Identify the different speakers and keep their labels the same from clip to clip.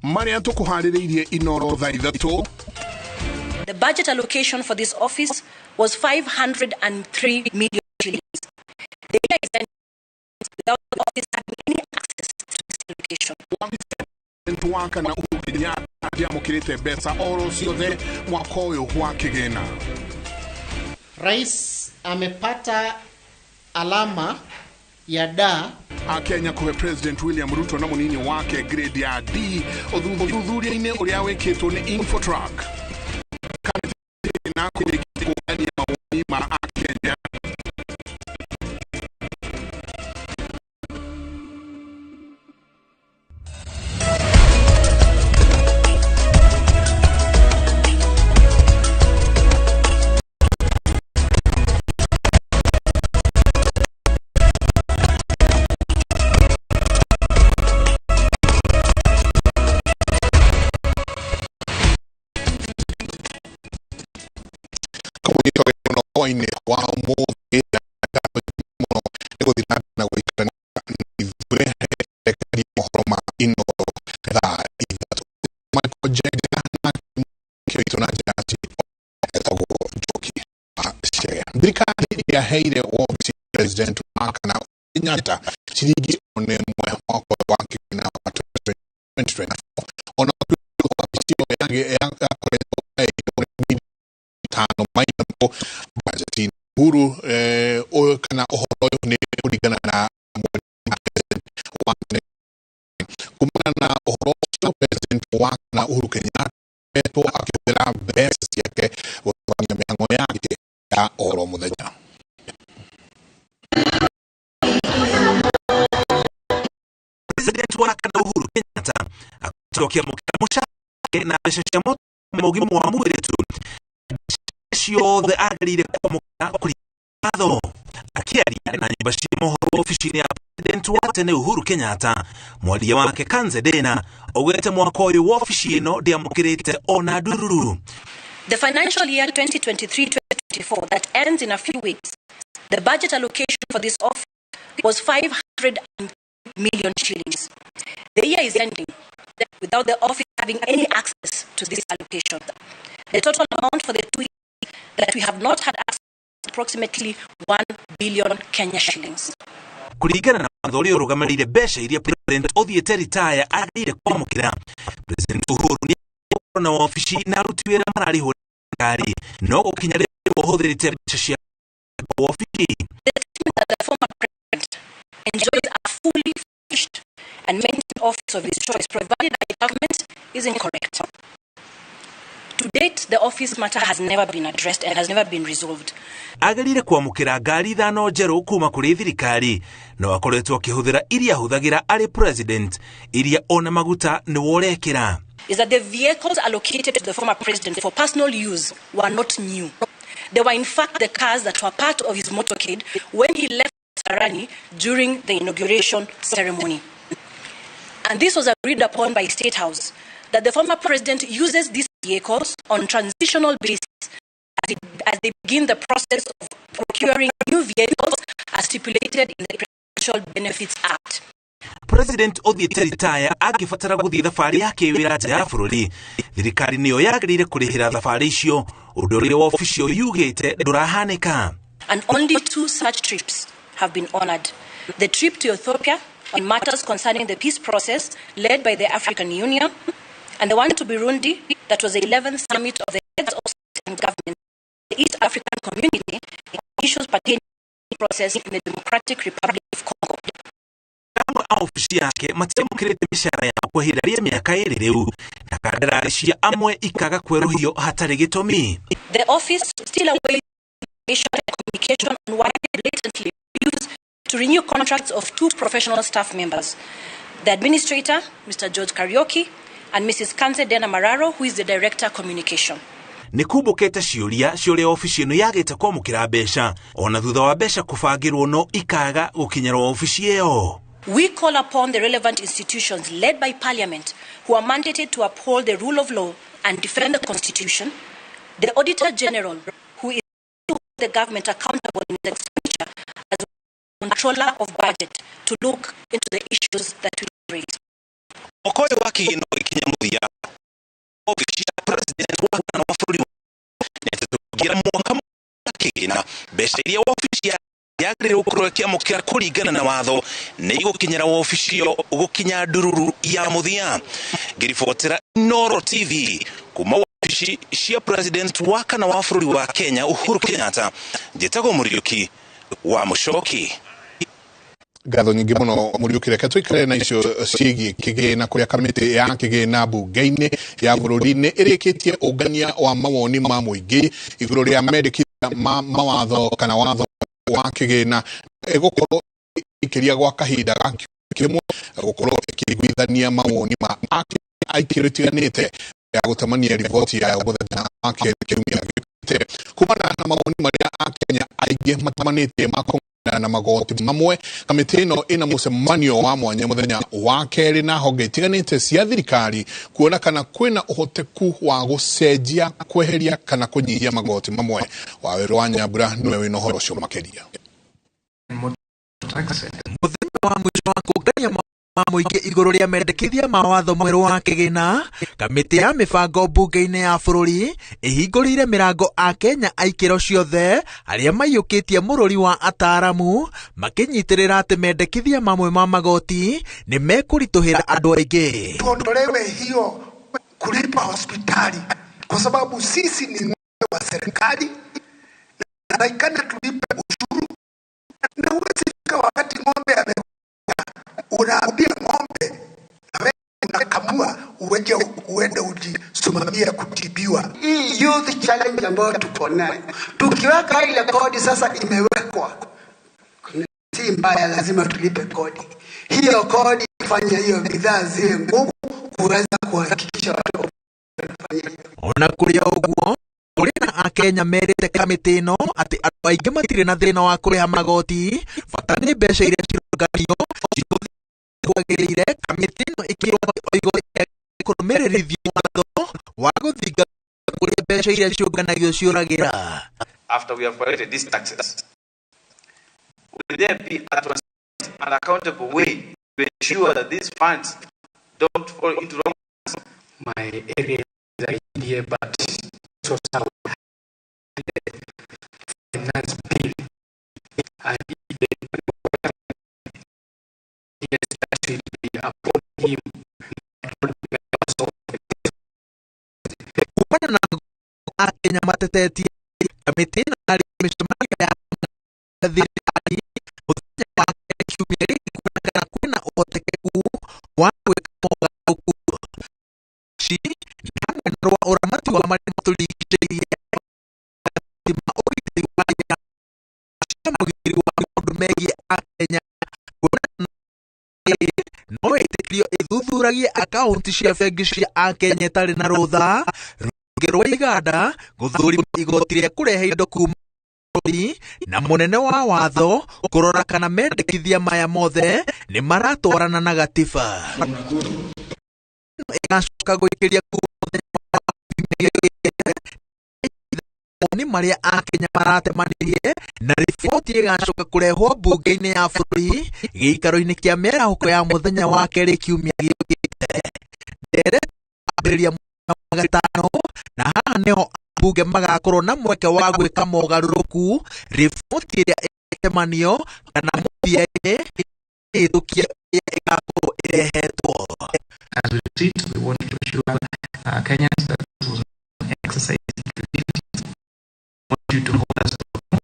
Speaker 1: Marĩa tũkũharĩrĩirie Inoro thaa 3.
Speaker 2: The budget allocation for this office was 503 million shillings. The year is ending without the office having any access to this allocation.
Speaker 1: Wa kana Uhuru Kenyatta ndiamũkĩrĩte mbeca oro ciothe mwaka ũyũ wa kĩgĩna.
Speaker 3: Rais amepata alama ya da.
Speaker 1: Akenya kũhe President William Ruto na mũnini wake grade ya D ũthuthuria-inĩ ũrĩa wĩkĩtwo nĩ Infotrack. Kamĩtĩ na kũrĩkia mawoni ma Akenya. Hwaĩ-inĩ wa ũmũthĩ mũno nĩ gũthiĩ na mbere na gũikara na ithuĩ rekereria mohoro ma Inoro thaa 3. Michael Njenga na kĩritũ na njĩra etagwo Njoki wa Chege. Thirikari yaheire wabici President wa kana Kenyatta ciringi one ĩmwe mwaka wa kĩgĩna wa 2024 ona wabici ĩyo yakoretwo tano maita bajeti Uhuru kana ũhoro ũyũ nĩ kũringana na kumana na ũhoro ũcio President wa kana Uhuru Kenyatta etwo akĩhũthĩra mbeca ciake gũtabania mĩhang'o yake ya oro mũthenya.
Speaker 4: President wa kana Uhuru Kenyatta akoretwo akĩamũkĩra mũcara na mbeca cia mũgima wa mwĩrĩ tu ciothe agĩrĩire kwamũkĩra kũringana akĩaria na nyũmba cia mohoro obici-inĩ ya President wa tene Uhuru Kenyatta mwaria wake Kanze Dena augĩte mwaka ũyũ wabici ĩno ndĩamũkĩrĩte ona ndururu.
Speaker 2: The financial year 2023-2024 that ends in a few weeks, the budget allocation for this office was 500 million shillings. The year is ending without the office having any access to this allocation. The total amount for the 2 years that we have not had access to approximately 1 billion Kenya shillings.
Speaker 4: Kũringana na watho ũrĩa ũrũgamĩrĩire mbeca iria President ũthiĩte ritaya agĩrĩire kwamũkĩra, President Uhuru nĩ na wabici na aruti wĩra mararĩhwo thirikari no gũkinya rĩu ũhũthĩrĩte mbeca cia wabici.
Speaker 2: The statement that the former president enjoys a fully furnished and maintained office of his choice provided by government is incorrect. To date, the office matter has never been addressed and has never been resolved.
Speaker 4: Agĩrĩire kwamũkĩra ngari 5 njerũ kuma kũrĩ thirikari no akoretwo akĩhũthĩra iria ahũthagĩra arĩ president iria ona maguta nĩwe ũrekĩra.
Speaker 2: Is that the vehicles allocated to the former president for personal use were not new. They were in fact the cars that were part of his motorcade when he left Kasarani during the inauguration ceremony. And this was agreed upon by State House, that the former president uses these vehicles on transitional basis as they begin the process of procuring new vehicles as stipulated in the Presidential Benefits Act.
Speaker 4: President ũthiĩte ritaya angĩbatara gũthiĩ thabarĩ ya kĩwĩra nja ya bũrũri, thirikari nĩyo yagĩrĩire kũrĩhĩra thabarĩ icio, ũndũ ũrĩa wabici ĩyo yugĩte ndũrahanĩka.
Speaker 2: And only 2 such trips have been honored. The trip to Ethiopia on matters concerning the peace process led by the African Union, and the one to Burundi that was the 11th summit of the heads of state and government, the East African Community, on issues pertaining to the process in the Democratic Republic of Congo.
Speaker 4: Amwe a obici yake matiamũkĩrĩte mĩcara yao kwa ihinda rĩa mĩaka 2 rĩu na kandarathi cia amwe ikaga kwerũhio hatarĩ gĩtũmi.
Speaker 2: The office still awaits information and communication on why they blatantly refuse to renew contracts of 2 professional staff members, the administrator, Mr. George Kariuki, and Mrs. Kanze Dena Mararo, who is the director of communication.
Speaker 4: Nĩ kumbũkĩte ciũria cia ũrĩa obici ĩno yagĩte kwamũkĩra mbeca ona thutha wa mbeca kũbangĩrwo no ikaga gũkinyĩra obici ĩyo.
Speaker 2: We call upon the relevant institutions led by Parliament who are mandated to uphold the rule of law and defend the Constitution, the Auditor General, who is to hold the government accountable in its expenditure, as well as controller of budget, to look into the issues that we raised.
Speaker 4: Mwaka ũyũ wa kĩgĩna ũgĩkinya Mũthia ofici ya president wa kana wa bũrũri nĩatĩ mwaka kĩgĩna mbeca iria wabici yagĩrĩirwo gũkorwo ĩkĩamũkĩra kũringana na watho nĩ igũkinyĩra wabici ĩyo gũkinya ndururu ya mũthia. Ngĩribotera Inooro TV kuma wabici cia president wa kana wa bũrũri wa Kenya Uhuru Kenyatta, njĩtagwo Mũriũki wa Mũcoki.
Speaker 1: Ngatho nyingĩ mũno Mũriũki, reke tũikare na icio ciĩgiĩ kĩgĩna kũrĩa kamĩtĩ ya kĩgĩna mbunge-inĩ ya bũrũri nĩ ĩrĩkĩtie ũngania wa mawoni ma mũingĩ igũrũ rĩa mendekithia ma mawatho kana watho wa kĩgĩna ĩgũkorwo ĩkĩria gwa kahinda ga kiumia kĩmwe gũkorwo ĩkĩiguithania mawoni ma aikĩro itiganĩte ya gũtemania riboti ya mũthenya wa kerĩ kiumia gĩũkĩte. Kumana na mawoni marĩa akenya aingĩ matemanĩtie ma na magoti mamwe, kamĩtĩ ĩno ĩna mũcemanio wa mwanya mũthenya wa kerĩ na honge itiganĩte cia thirikari kuona kana kwĩna ũhoteku wa gũcenjia, kweheria kana kũnyihia magoti mamwe. Wawerũ wa Nyambura nĩwe wĩna ũhoro ũcio makĩria.
Speaker 5: Mũthenya wa mũico wa kũngania ma mũingĩ igũrũ rĩa mendekithia ma watho mwerũ wa kĩgĩna, kamĩtĩ ya mĩbango mbunge-inĩ ya bũrũri ĩhingũrĩire mĩrango akenya a ikĩro ciothe arĩa maiyũkĩtie mũrũri wa ataaramu makĩnyitĩrĩra atĩ mendekithia mamwe ma magoti nĩ mekũritũhĩra andũ aingĩ.
Speaker 6: Tuondolewe hiyo kulipa hospitali kwa sababu sisi ni ng'ombe wa serikali na takikana tulipe ushuru, na huwezi fika wakati ng'ombe amekuja unaambia ng'ombe na wewe unakamua uende uende ujisimamie kutibiwa.
Speaker 7: Hii youth challenge ambayo tuko nayo, tukiweka ile kodi sasa imewekwa, si mbaya, lazima tulipe kodi. Hiyo kodi ifanye hiyo bidhaa ziwe ngumu kuweza kuhakikisha watu wanafanya hivyo.
Speaker 5: Ona kũrĩ o ũguo, kũrĩ na akenya merĩte kamĩtĩ ĩno atĩ andũ aingĩ matirĩ na thĩna wa kũrĩha magoti, bata nĩ mbeca iria cironganio cihũthĩrwo kwagĩrĩire. Kamĩtĩ ĩno ĩkĩrwo atĩ o igoti kũrũmĩrĩrithio watho wa gũthingata kũrĩa mbeca iria ciũnganagio ciũragĩra.
Speaker 8: After we have collected these taxes, will there be a transparent and accountable way to ensure that these funds don't fall into wrong hands?
Speaker 9: My area is idea, but so the finance bill and the yes, that should be upon him.
Speaker 5: Kumana na akenya matetetie, kamĩtĩ ĩno yarĩ mĩcemanio ya thirikari mũthenya wa kerĩ kiumia gĩkĩ kuona kana kwĩna ũhotekeku wa gwĩka mogarũrũku. Ici nĩ hamwe na rwa ũramati wa marĩa matũrigicĩirie, ma ũgitĩri wa cia mũgitĩri wa maũndũ megiĩ akenya, kuona no ĩtĩkĩrio ĩthuthuragie akaunti cia bengi cia akenya ĩtarĩ na rũtha, rũhonge rwa iganda gũthũrima igoti rĩa kũrehe indo kuma bũrũri, na mũnene wa watho kũrora kana mendekithia maya mothe nĩ maratwarana na gatiba. Ĩgacoka gwĩkĩria kuma mũthenya wa kiumia gĩũkĩte mawoni marĩa akenya maratemanirie, na riboti ĩgacoka kũrehwo mbunge-inĩ ya bũrũri gĩikaro-inĩ kĩa mĩarahũko ya mũthenya wa kerĩ kiumia gĩũkĩte. Ndereti ambĩrĩria mũthenya wa gatano, na haha nĩho ambunge magakorwo na mweke wa gwĩka mogarũrũku riboti ĩrĩa ĩgũcemanio kana mũthia-inĩ ĩhĩtũkie ĩrĩa ĩgakorwo ĩrehetwo.
Speaker 9: As we sit, we want to assure Kenyans that this was an exercise in futility. We want you to hold us to account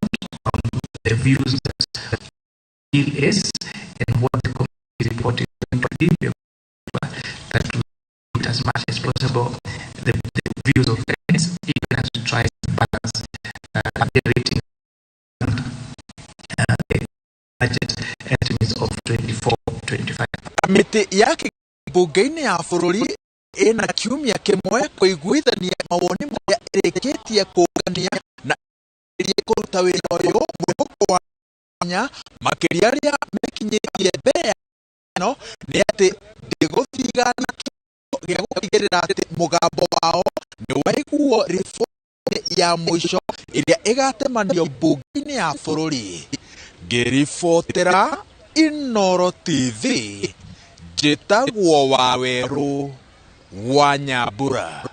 Speaker 9: on the views that the bill is and what the committee report is going to be. We that we put as much as possible the views of Kenyans, even as we try to balance the rating and the budget estimates of 24-25.
Speaker 5: Kamĩtĩ ya mbunge-inĩ ya bũrũri ĩna kiumia kĩmwe kũiguithania mawoni marĩa ĩrĩkĩtie kũngania na ĩrĩkĩrie kũruta wĩra ũyũ mwĩhoko wa Kenya makĩria arĩa mekinyĩtie mbere ya ĩno nĩ atĩ ndĩgũthigana gĩa gũtigĩrĩra atĩ mũgambo wao nĩ waiguo riboti ya mũico ĩrĩa ĩgatemanio mbunge-inĩ ya bũrũri. Ngĩribotera Inooro TV, njĩtagwo Wawerũ wa Nyambura.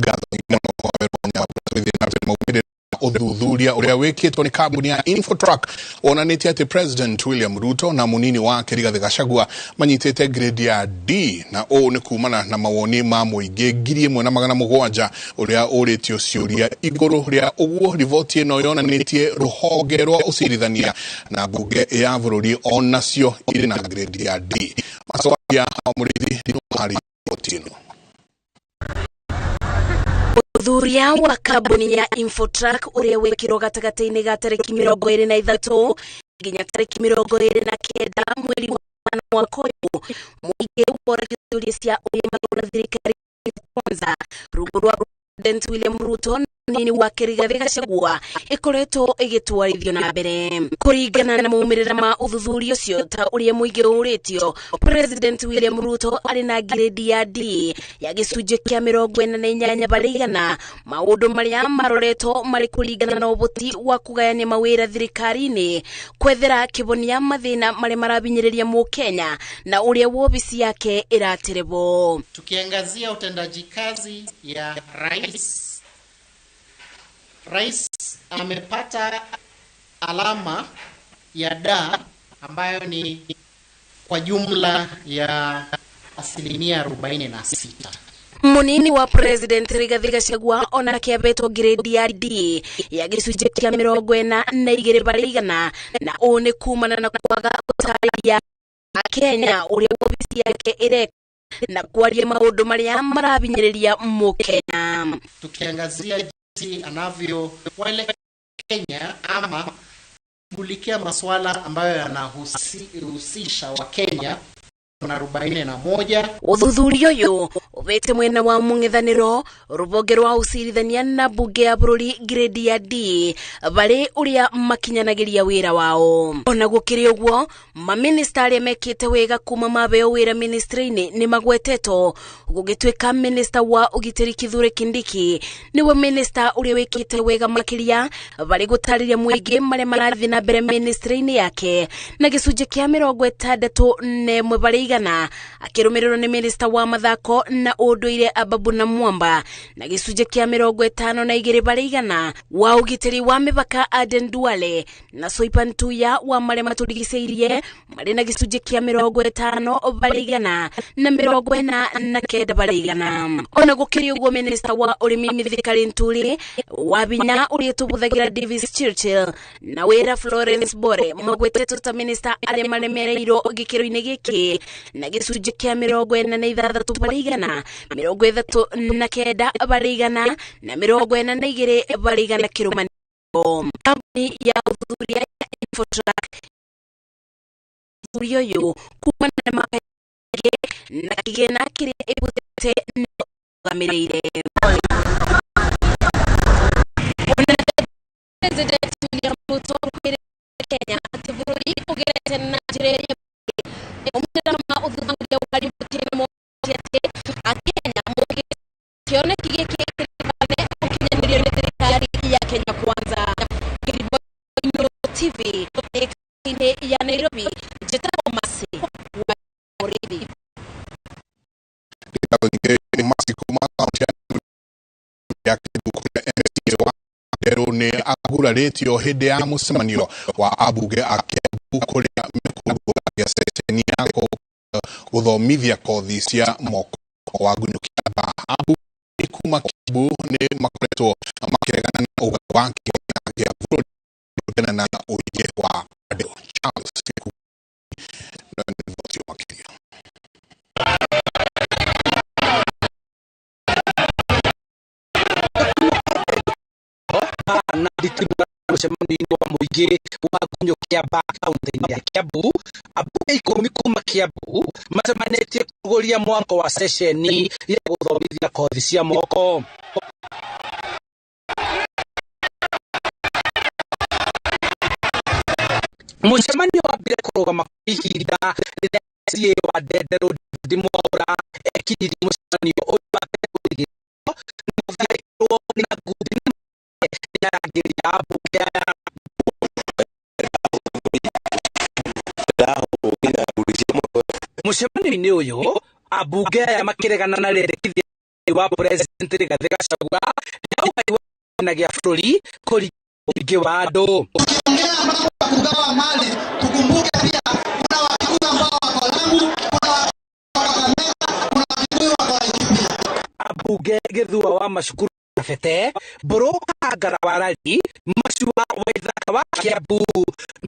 Speaker 1: Ngatho mũno Waweru wa Nyambura. Tũgĩthiĩ na mbere, maumĩrĩra ũthuthuria ũrĩa wĩkĩtwo nĩ kambuni ya Infotrack wonanĩtie atĩ President William Ruto na mũnini wake Rigathĩ Gachagua manyitĩte grade ya D, na ũũ nĩ kumana na mawoni ma mũingĩ 1700 ũrĩa ũrĩtio ciũria igũrũ rĩa ũguo. Riboti ĩno yonanĩtie rũhonge rwa ũcirithania na mbunge ya bũrũri onacio irĩ na grade ya D. Macokia wa Mũrĩithi nĩ riboti ĩno.
Speaker 2: Ũthuthuria wa kambuni ya Infotrack ũrĩa wekirwo gatagatĩ-inĩ ga tarĩki 23 nginya tarĩki 29 mweri wa mwaka ũyũ, mũingĩ woragio ciũria cia ũrĩa marona thirikari Kwanza rungu rwa President William Ruto na mũnini wake Rigathĩ Gachagua ĩkoretwo ĩgĩtwarithio na mbere. Kũringana na maumĩrĩra ma ũthuthuria ũcio, ta ũrĩa mũingĩ ũrĩtio, President William Ruto arĩ na ngirĩndi ya D ya gĩcunjĩ kĩa 48%. Maũndũ marĩa maroretwo marĩ kũringana na ũhoti wa kũgayania mawĩra thirikari-inĩ, kwethera kĩhonia mathĩna marĩa marabinyĩrĩria mũkenya, na ũrĩa wobici yake ĩraterebwo.
Speaker 3: Tukiangazia utendaji kazi ya rais, rais amepata alama ya D ambayo ni kwa jumla ya 46%.
Speaker 2: Munini wa President Rigathi Gachagua onake abetwo grade ya D ya gĩcunjĩ kĩa 42%, na ũũ nĩ kumana na kwaga gũtarĩria Akenya ũrĩa wobici yake ĩreka na kwaria maũndũ marĩa marabinyĩrĩria mũkenya.
Speaker 3: Tukiangazia jinsi anavyo wale Kenya ama kushughulikia masuala ambayo yanahusisha Wakenya na 41.
Speaker 2: Ũthuthuria ũyũ ũbete mwena wa mũng'ethanĩro, rũhonge rwa ũcirithania na mbunge ya bũrũri grade ya D barĩ ũrĩa makinyanagĩria wĩra wao. Ona gũkĩrĩ ũguo, mamĩnĩsta arĩa mekĩte wega kuma mabeo wĩra ministry-inĩ nĩ magwetetwo, gũgĩtuĩka minista wa ũgitĩri Kithure Kindiki nĩwe minista ũrĩa wĩkĩte wega makĩria barĩ gũtarĩria mũingĩ marĩa marathiĩ na mbere ministry-inĩ yake na gĩcunjĩ kĩa 61%, akĩrũmĩrĩrwo nĩ minista wa mathako na ũndũire Ababu na Mwamba na gĩcunjĩ kĩa 52%, wa ũgitĩri wa mĩbaka Aden Duale na Soipan Tuya wa marĩa matũrigicĩirie marĩ na gĩcunjĩ kĩa 50% na 49%. Ona gũkĩrĩ ũguo, minista wa ũrĩmi Mithika Linturi, wa binya ũrĩa tũbũthagĩra Davis Churchill na wĩra Florence Bore magwetetwo ta minista arĩa maremereirwo gĩkĩro-inĩ gĩkĩ na gĩcunjĩ kĩa 46%, 39% na 42% kĩrũmanĩrĩrio. Kambuni ya ũthuthuria ya Infotrack ũthuthuria ũyũ kumana na maka na kĩgĩna kĩrĩa ĩbũthĩte nĩ ĩrũgamĩrĩire.
Speaker 10: President William Ruto kwĩrĩra Kenya atĩ bũrũri ũgerete na njĩra ĩrĩa maumĩrĩra ma ũthuthuria wa riboti ĩno monanĩtie atĩ Akenya maugĩte kĩoneki gĩkĩ kĩrĩ gũkinyanĩrio nĩ thirikari ya Kenya Kwanza. Ngĩriboti Inooro TV kaunti-inĩ ya Nairobi, njĩtagwo Mercy wa Mũrĩithi.
Speaker 1: Ngatho nyingĩ Mercy kuma kaunti ya Kiambu kũrĩa MCA wa Nderũ nĩ agurarĩtio hĩndĩ ya mũcemanio wa ambunge a Kiambu kũrĩa mekũrugũragia ceceni ya gũthomithia kothi cia moko wa Ngunyũ-Kĩamba. Ambunge kuma Kiambu nĩ makoretwo makĩregana na ũgai wa kĩgĩna kĩa bũrũri kũringana na ũingĩ wa andũ. Charles Gĩkundi na riboti makĩria.
Speaker 11: Na nditimũrano mũcemanio-inĩ wa mũingĩ wa Ngunyũ Kĩamba kaunti-inĩ ya Kiambu, ambunge 10 kuma Kiambu macemanĩtie kũrugũria mwako wa ceceni ya gũthomithia kothi cia moko. Mũcemanio wambire kũrũgama kwa ihinda rĩrĩa MCA wa Ndenderũ David Mwaũra ekinyirie mũcemanio ũyũ atekũrigĩrĩrio na gũtharĩkĩrwo na ngundi nĩ arangĩri a mbunge aya. Mũcemanio-inĩ ũyũ Abunge aya makĩregana na rĩendekithia wa President Rigathi Gachagua rĩa ũgai wa kĩgĩna gĩa bũrũri kũringana na ũingĩ wa andũ.
Speaker 12: Tukiongea mambo ya kugawa mali, tukumbuke pia kuna Wakikuyu ambao wako Lamu, kuna Wakikuyu wako Kakamega, kuna Wakikuyu wako Laikipia.
Speaker 11: Abunge Gĩthua wa Macukuru Kabete, Mbũrũ Kangara wa Rari, Macua wa Ithaka wa Kiambu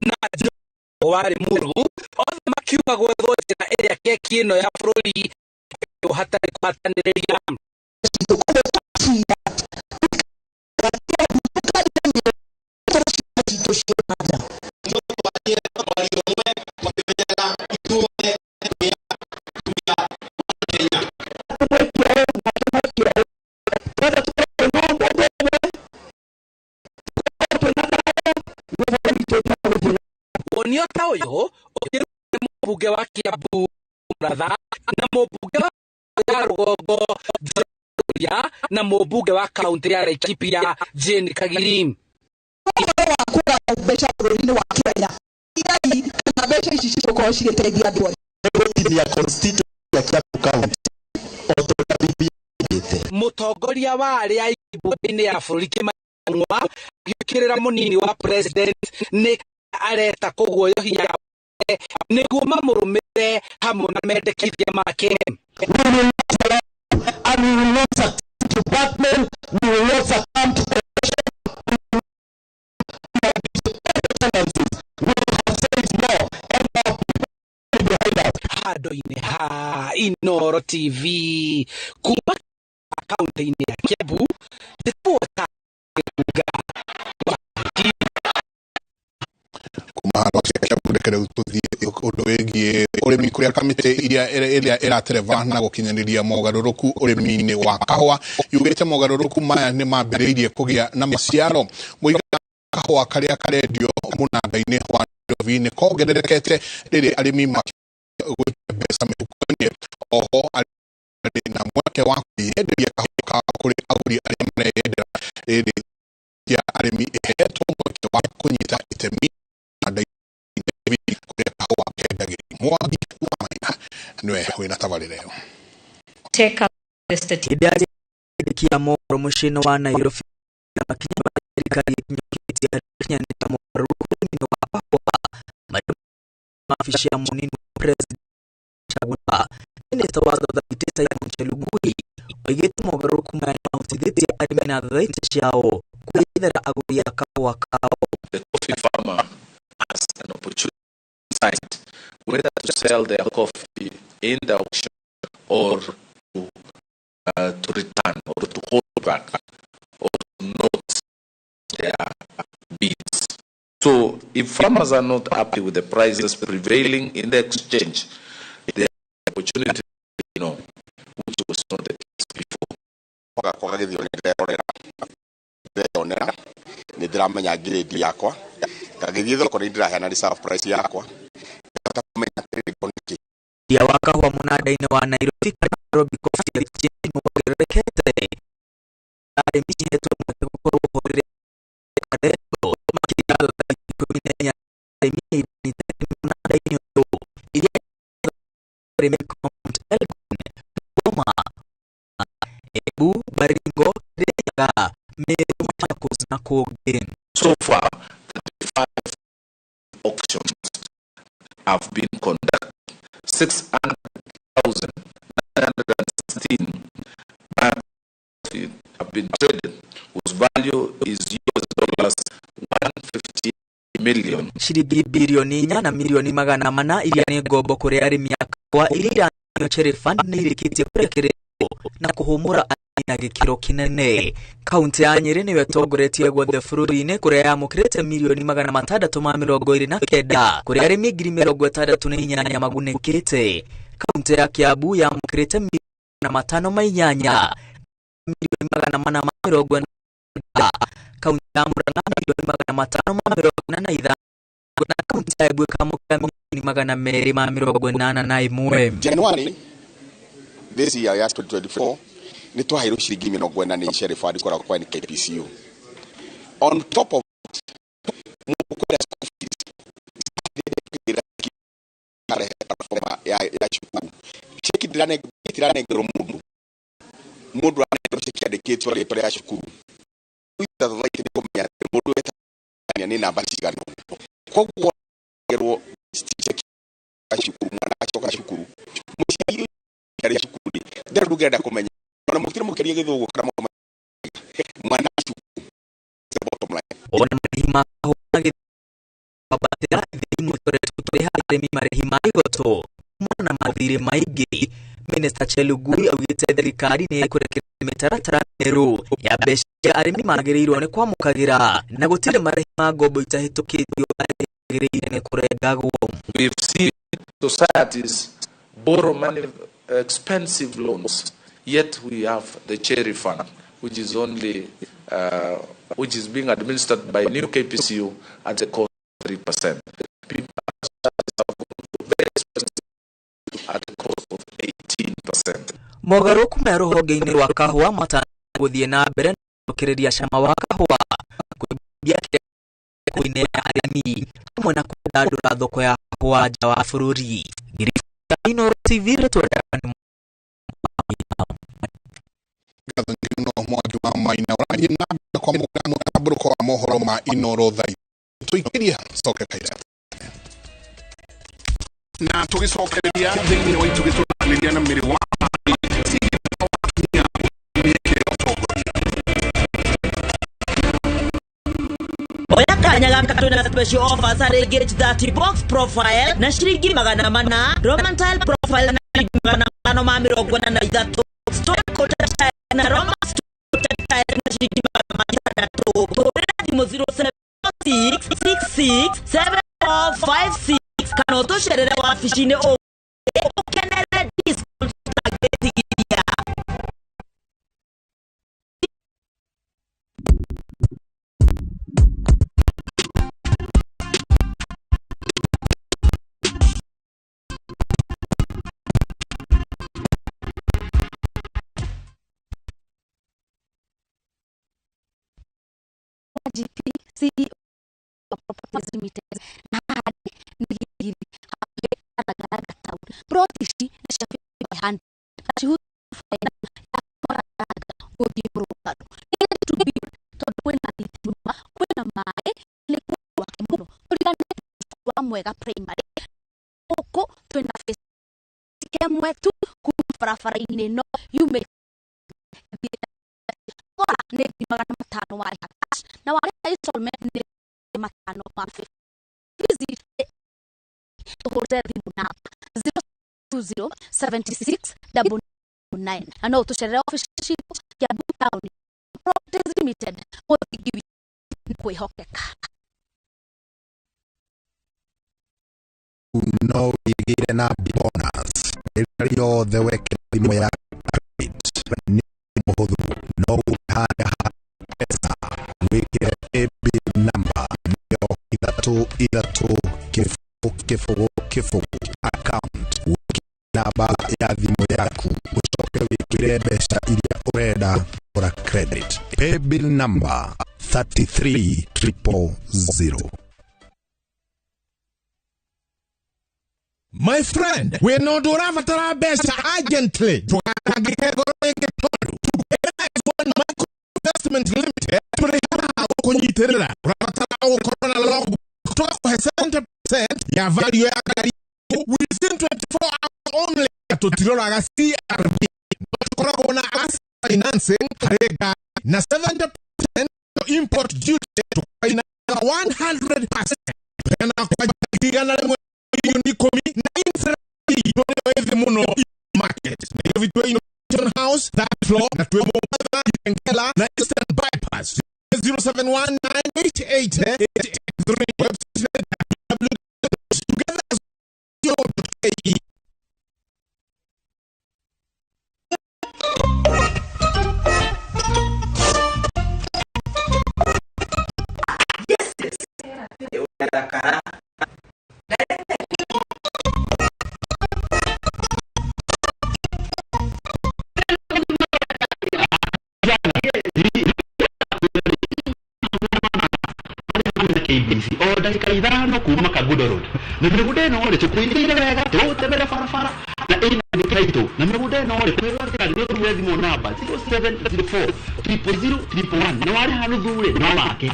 Speaker 11: na Joho wa Limuru othe makiuga gwethwo njĩra ĩrĩa keki ĩno ya bũrũri hatarĩ kũhatanĩrĩria. Wonio ta ũyũ ũkĩrutwo nĩ mũmbunge wa Kiambu Mũratha na mũmbunge wa rũgongo Kuria na mũmbunge wa kaunti ya Laikipia Jane Kagiri.
Speaker 12: Ũhoro wa kũgaya mbeca bũrũri-inĩ wa Kenya, igai kana mbeca ici cigũkorwo cigĩteithia andũ othe.
Speaker 13: Gũtinia constituency ya Kiambu County o ta ũrĩa BBI ĩugĩte.
Speaker 11: Mũtongoria wa arĩa aingĩ mbunge-inĩ ya bũrũri Kimani agĩũkĩrĩra mũnini wa president nĩ areta kũguoyohia nĩguo mamũrũmĩrĩre hamwe na mendekithia make.
Speaker 13: We will not allow and we will not succumb to blackmail, we will not succumb to corruption, we have said no and our people are behind us.
Speaker 11: Handũ-inĩ ha Inooro TV kuma kaunti-inĩ ya Kiambu, njĩtagwo Kĩgunga.
Speaker 1: Kuma handũ Kiambu reke rĩu tũthiĩ ũndũ wĩgiĩ ũrĩmi kũrĩa kamĩtĩ iria ĩratereba na gũkinyanĩria mogarũrũku ũrĩmi-inĩ wa kahũa yugĩte mogarũrũku maya nĩ mambĩrĩirie kũgĩa na maciaro. Mũigana wa kahũa karĩa karendio mũnanda-inĩ wa Nairobi nĩ kongererekete rĩrĩ arĩmi makĩgũte mbeca mĩhuko-inĩ. Oho arĩ na mweke wa kwĩyenderia kahũa kao kũrĩ agũri arĩa mareyendera rĩrĩ ya arĩmi ĩhetwo mweke wa kũnyita itemi mũnanda-inĩ kũrĩa kahũa kendagĩrio. Mwangi wa Maina nĩwe wĩna tabarĩra ĩyo.
Speaker 14: Take up the statistics.
Speaker 15: Hĩndĩ ya mohoro mũciĩ-inĩ wa Nairobi na makinya ma thirikari ĩkinyũkĩtie harĩ gũkinyanĩria mogarũrũku ũrĩmi-inĩ wa kahũa marĩ mabici ya mũnini wa president Gachagua. Minista wa Thothaitĩ Simon Chelugui oigĩte mogarũrũku maya nĩ mahotithĩtie arĩmi na thothaitĩ ciao kwĩyethera agũri a kahũa kao.
Speaker 16: The coffee farmer has an opportunity to decide whether to sell their coffee in the auction or to return or to hold back or to not their bids. So if farmers are not happy with the prices prevailing in the exchange, they have the opportunity, which was not the case before.
Speaker 17: Gakwa gagĩthiĩ nĩ ndĩrerorera ndĩreyonera nĩ ndĩramenya grade yakwa ngagĩthiĩ thoko nĩ ndĩraheana reserve price yakwa ngahota kũmenya atĩrĩrĩ ngo nĩkĩ.
Speaker 15: Wendia wa kahũa mũnanda-inĩ wa Nairobi kana Nairobi Coffee Exchange nĩ wongererekete arĩmi cihetwo mweke gũkorwo ho rĩrĩa karendio makĩria thothaitĩ 14 arĩmi nĩ mũnanda-inĩ ũyũ iria arĩmi kuma Mount Elgon, Bungoma, Embu, Baringo, Kirinyaga, Meru, Machakos na kũngĩ.
Speaker 16: So far, 35 auctions have been conducted. 600,916 bags have been traded, whose value is US dollars 150 million.
Speaker 15: Ciringi birioni 4 na milioni 400 iria nĩ ngombo kũrĩ arĩmi a kahũa iria iraheanwo Cherry Fund nĩ irĩkĩtie kũrekererio na kũhũmũra arĩmi na gĩkĩro kĩnene. Kaunti ya Nyĩrĩ nĩyo ĩtongoretie guothe bũrũri-inĩ kũrĩa yamũkĩrĩte milioni 629 kũrĩ arĩmi 68,000 magunĩkĩte. Kaunti ya Kiambu yamũkĩrĩte milioni 508 milioni 440, kaunti ya Murang'a milioni 585 na kaunti ya Embu ĩkamũkĩra milioni 281.
Speaker 17: January this year ya 2024 nĩ twaheirwo ciringi 40 nĩ Cherry Fund kũrĩa kwa KPCU. On top of mũkwenda school fees ya cukuru cheki Itiranengerwo mundu mundu aranengerwo cikiandikitwo rĩtwa rĩa cukuru thothaitĩ nĩ kũmenya atĩ mũndũ wetania nĩ namba cigana koguo gerwo ceki cukuru mwana acoka cukuru mũciari arĩ cukuru rĩ ndarĩ ndũngĩenda kũmenya ona mũtire mũkĩaria gĩthũngũ kana mwana cukuru the bottom line.
Speaker 15: Ona marĩhi ma kahũa magĩambatĩra thĩ imwe tũkoretwo tũkĩrĩha arĩmi marĩhi ma igoto kumana na mathirĩ maingĩ. Minister Chelugui augĩte thirikari nĩ ĩkũrekereria mĩtaratara mĩerũ ya mbeca iria arĩmi magĩrĩirwo nĩ kwamũkagĩra na gũtirĩ marĩhi ma ngombo itahĩtũkĩtio magĩrĩire nĩ kũrengagwo.
Speaker 16: We've seen societies borrow money, expensive loans, yet we have the Cherry Fund, which is only which is being administered by new KPCU at a cost of 3%. People have very expensive at a cost of 18%.
Speaker 15: Mogarũrũku me rũhonge-inĩ rwa kahũa matanya gũthiĩ na mbere na gũcokereria cama wa kahũa kũimbia kĩrĩa ya arĩmi hamwe na kũandandũra thoko ya kahũa nja wa bũrũri. Ngiribota Inooro TV rĩtwa rĩakwa nĩ
Speaker 1: Ngatho nyingĩ mũno Mwangi wa Maina ũrathiĩ na mbere kwamũkĩra mũtambũrũko wa mohoro ma Inooro thaa tũikĩrie coke kaira na tũgĩcokereria thĩinĩ wa itugĩ tũranĩria na mĩrĩ wa
Speaker 18: Oya kanya gaka twina special offers harĩ Gauge 30 box profile na ciringi 400, Roman tile profile na ciringi 543, stone coated tile na Roman coated tile na ciringi 600. Tũhũrĩre thimũ 0746667456 kana ũtũcerere wabici-inĩ ũkenere discount tũtangĩtigithia.
Speaker 10: GP CEO Properties Limited na hadi nigiri hakuhĩ town plot ici nĩ cia 500 cihufaina ya kwaranga gũthiĩ mũrũngano nĩ to be tondũ kwĩna thitima kwĩna maĩ nĩ gwake mũno tũriganĩte wa Mwega Primary gũkũ twĩna face kemwe tu kuma barabara-inĩ ĩno yume thogora nĩ 500,000 warĩha cash na warĩha installment nĩ 550. Visit tũhũrĩre thimũ namba 020 76 99 na no ũtũcerere obici citũ Kiambu Town. Properties Limited, mũthingi witũ nĩ kwĩhokeka.
Speaker 19: No wĩgĩre na bonus rĩrĩa rĩothe wekĩra thimũ ya credit nĩ mũhũthũ no ũhande pesa wĩkĩre paybill number nĩyo 3 3 0 0 0 account wĩkĩre namba ya thimũ yaku ũcoke wĩkĩre mbeca iria ũrenda kũgũra credit. Paybill number 33000.
Speaker 20: My friend, we no ndũrabatara mbeca urgently ndũgatangĩke ngoro rĩngĩ tondũ Together as One Micro Investment Limited tũrĩ haha gũkũnyitĩrĩra. Ũrabatara gũkorwo na logbook tũgakũhe 70% ya value ya ngari yaku within 24 hours only. Tũtiroraga CRB no tũkoragwo na asset financing harĩ ngari na 70% import duty tũkainaga 100% tũheanaga kwa 100,000 100,000 na interest itũ nĩyo ĩthĩ mũno market. Nairobi twĩ Innovation House third floor na twĩ Mombatha, Kitengela na Eastern Bypass. 07198883 website www.together.ke.
Speaker 21: KBC o ndagĩka 5 kuma Kangundo Road na mĩgũnda ĩno rĩ tũkũigĩire wega tũgũtemere barabara na ĩna title na mĩgũnda ĩno rĩ kwĩgwatĩra nĩ ũtũmĩre thimũ namba 0704 000 111 na warĩha nuthu rĩ no wake.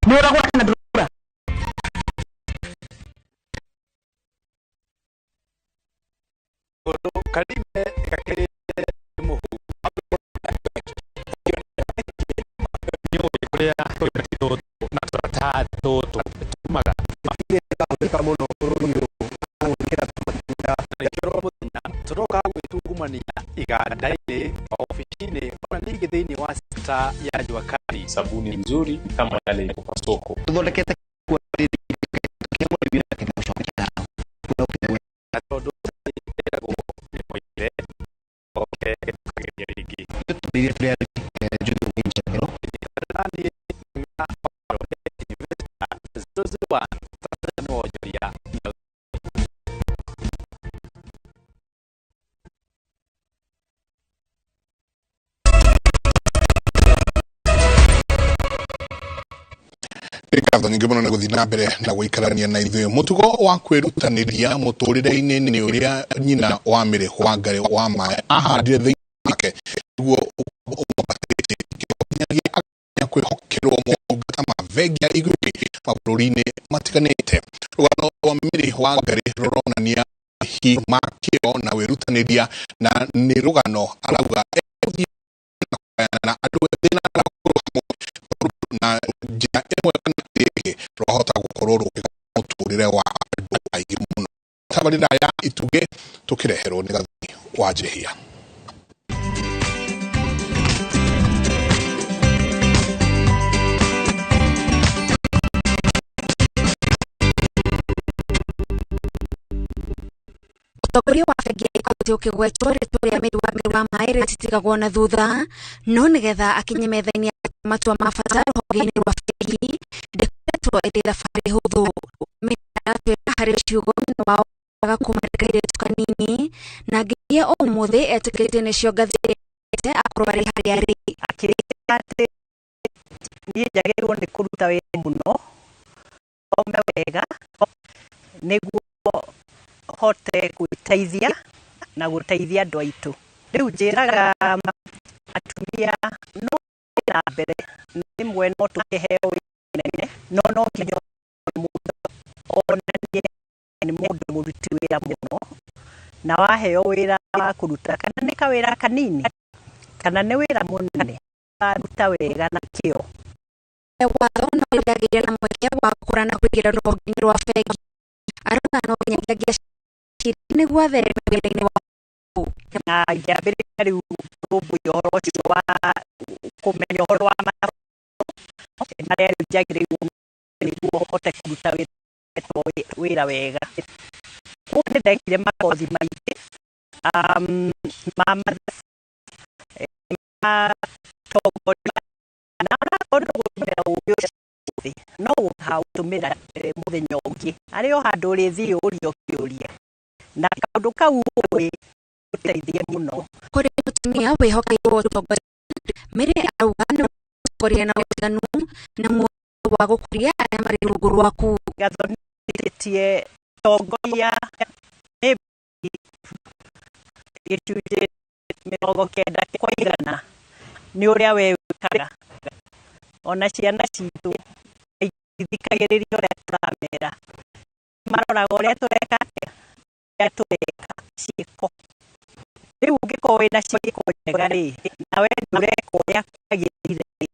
Speaker 18: Nĩ ũragũra kana ndũragũra?
Speaker 4: Karime gakĩrĩte mũhu kũrĩa tũrĩmĩti tũtũ na tũratathi tũtũ tumaga
Speaker 22: kahũthĩka mũno bũrũri ũyũ gwĩkĩra matunda.
Speaker 4: Nĩkĩo oro mũthenya tũroka gwĩtungumania iganda-inĩ, ofici-inĩ ona ningĩ thĩinĩ wa sekta ya jua kali.
Speaker 16: Sabuni nzuri kama yale iko kwa soko.
Speaker 22: Tũthondekete
Speaker 4: na tondũ ĩragwo nĩ mũire oke tũkageria rĩngĩ.
Speaker 1: Ngatho nyingĩ mũno nĩ gũthiĩ na mbere na gũikarania na ithuĩ. Mũtugo wa kwĩrutanĩria mũtũrĩre-inĩ nĩ ũrĩa nyina wa Mary Wangari wa Maathai ahandire thĩinĩ wake nĩguo ũmwambatĩtie nginyagia kwĩhokerwo motungata ma bengi ya Equity mabũrũri-inĩ matiganĩte. Rũgano rwa Mary Wangari rũronania marĩhi ma kĩo na wĩrutanĩria na nĩ rũgano arauga egũthiĩ na kũgayana na andũ ethĩ na arĩa akũrũ hamwe na njĩra ĩmwe kana ĩrĩa ĩngĩ rwahota gũkorwo rũkĩgarũra mũtũrĩre wa andũ aingĩ mũno. Tabarĩra ya Itugĩ tũkĩreherwo nĩ Gathoni wa Njehia.
Speaker 23: Ũtongoria wa bengi ya Equity ũkĩgwetwo rĩtwa rĩa Mary Wangari wa Maathai rĩtitigagwo na thutha no nĩgetha akinye metha-inĩ ya matua ma bata rũhonge-inĩ rwa bengi ndĩkoretwo ĩrĩ thabarĩ hũthũ. Mary aratwĩra harĩ ciugo nyina wao aga kuma arĩ kairĩtu kanini na nginyagia ũmũthĩ etĩkĩrĩte nĩcio ngathĩte akorwo arĩ harĩa arĩ.
Speaker 24: Akĩnjĩra atĩ niĩ njagĩrĩirwo nĩ kũruta wĩra mũno thome wega nĩguo hote gwĩteithia na gũteithia andũ aitũ. Rĩu njĩraga atumia no na mbere rĩmwe no tũkĩheo wĩra mũnene no no nginya mũndũ onanie nĩ mũndũ mũruti wĩra mũno na waheo wĩra wa kũruta kana nĩ kawĩra kanini kana nĩ wĩra mũnene waruta wega na kĩo.
Speaker 23: Watho no rĩagĩire na mweke wa gũkũra na kũingĩra rũhonge-inĩ rwa bengi arauga no nginyagia angĩacirie nĩguo athereme wĩra-inĩ wa.
Speaker 24: Na ngĩambĩrĩria rĩu kũrũmbũiya ũhoro ũcio wa kũmenya ũhoro wa mathomo marĩa rĩu njagĩrĩirwo nĩguo hote kũruta wĩra wega. Koguo nĩ ndekire makothi maingĩ ma mathabu, ma tongoria na onakorwo no gũtũmĩra ũgĩ ũcio thĩ no ũkaũtũmĩra mũthenya ũngĩ arĩ o handũ ũrĩthiĩ ũrio kĩũria na kaũndũ kau ũĩ gũteithie mũno.
Speaker 23: Kũrĩ mũtumia wĩhokeirwo ũtongoria Mary arauga nĩ ũtongoria na ũtiganu na muoroto wa gũkũria arĩa marĩ rungu rwaku.
Speaker 24: Gathoni nĩtie tongoria nĩ gĩcunjĩ 90 kwa igana nĩ ũrĩa we wĩkaga. Ona ciana citũ ithikagĩrĩria ũrĩa tũramera maroraga ũrĩa tũreka atĩa ũrĩa tũreka ciĩko. Rĩu ũngĩkorwo wĩna ciĩko njega rĩ na we ndũreka ũrĩa kwagĩrĩire rĩ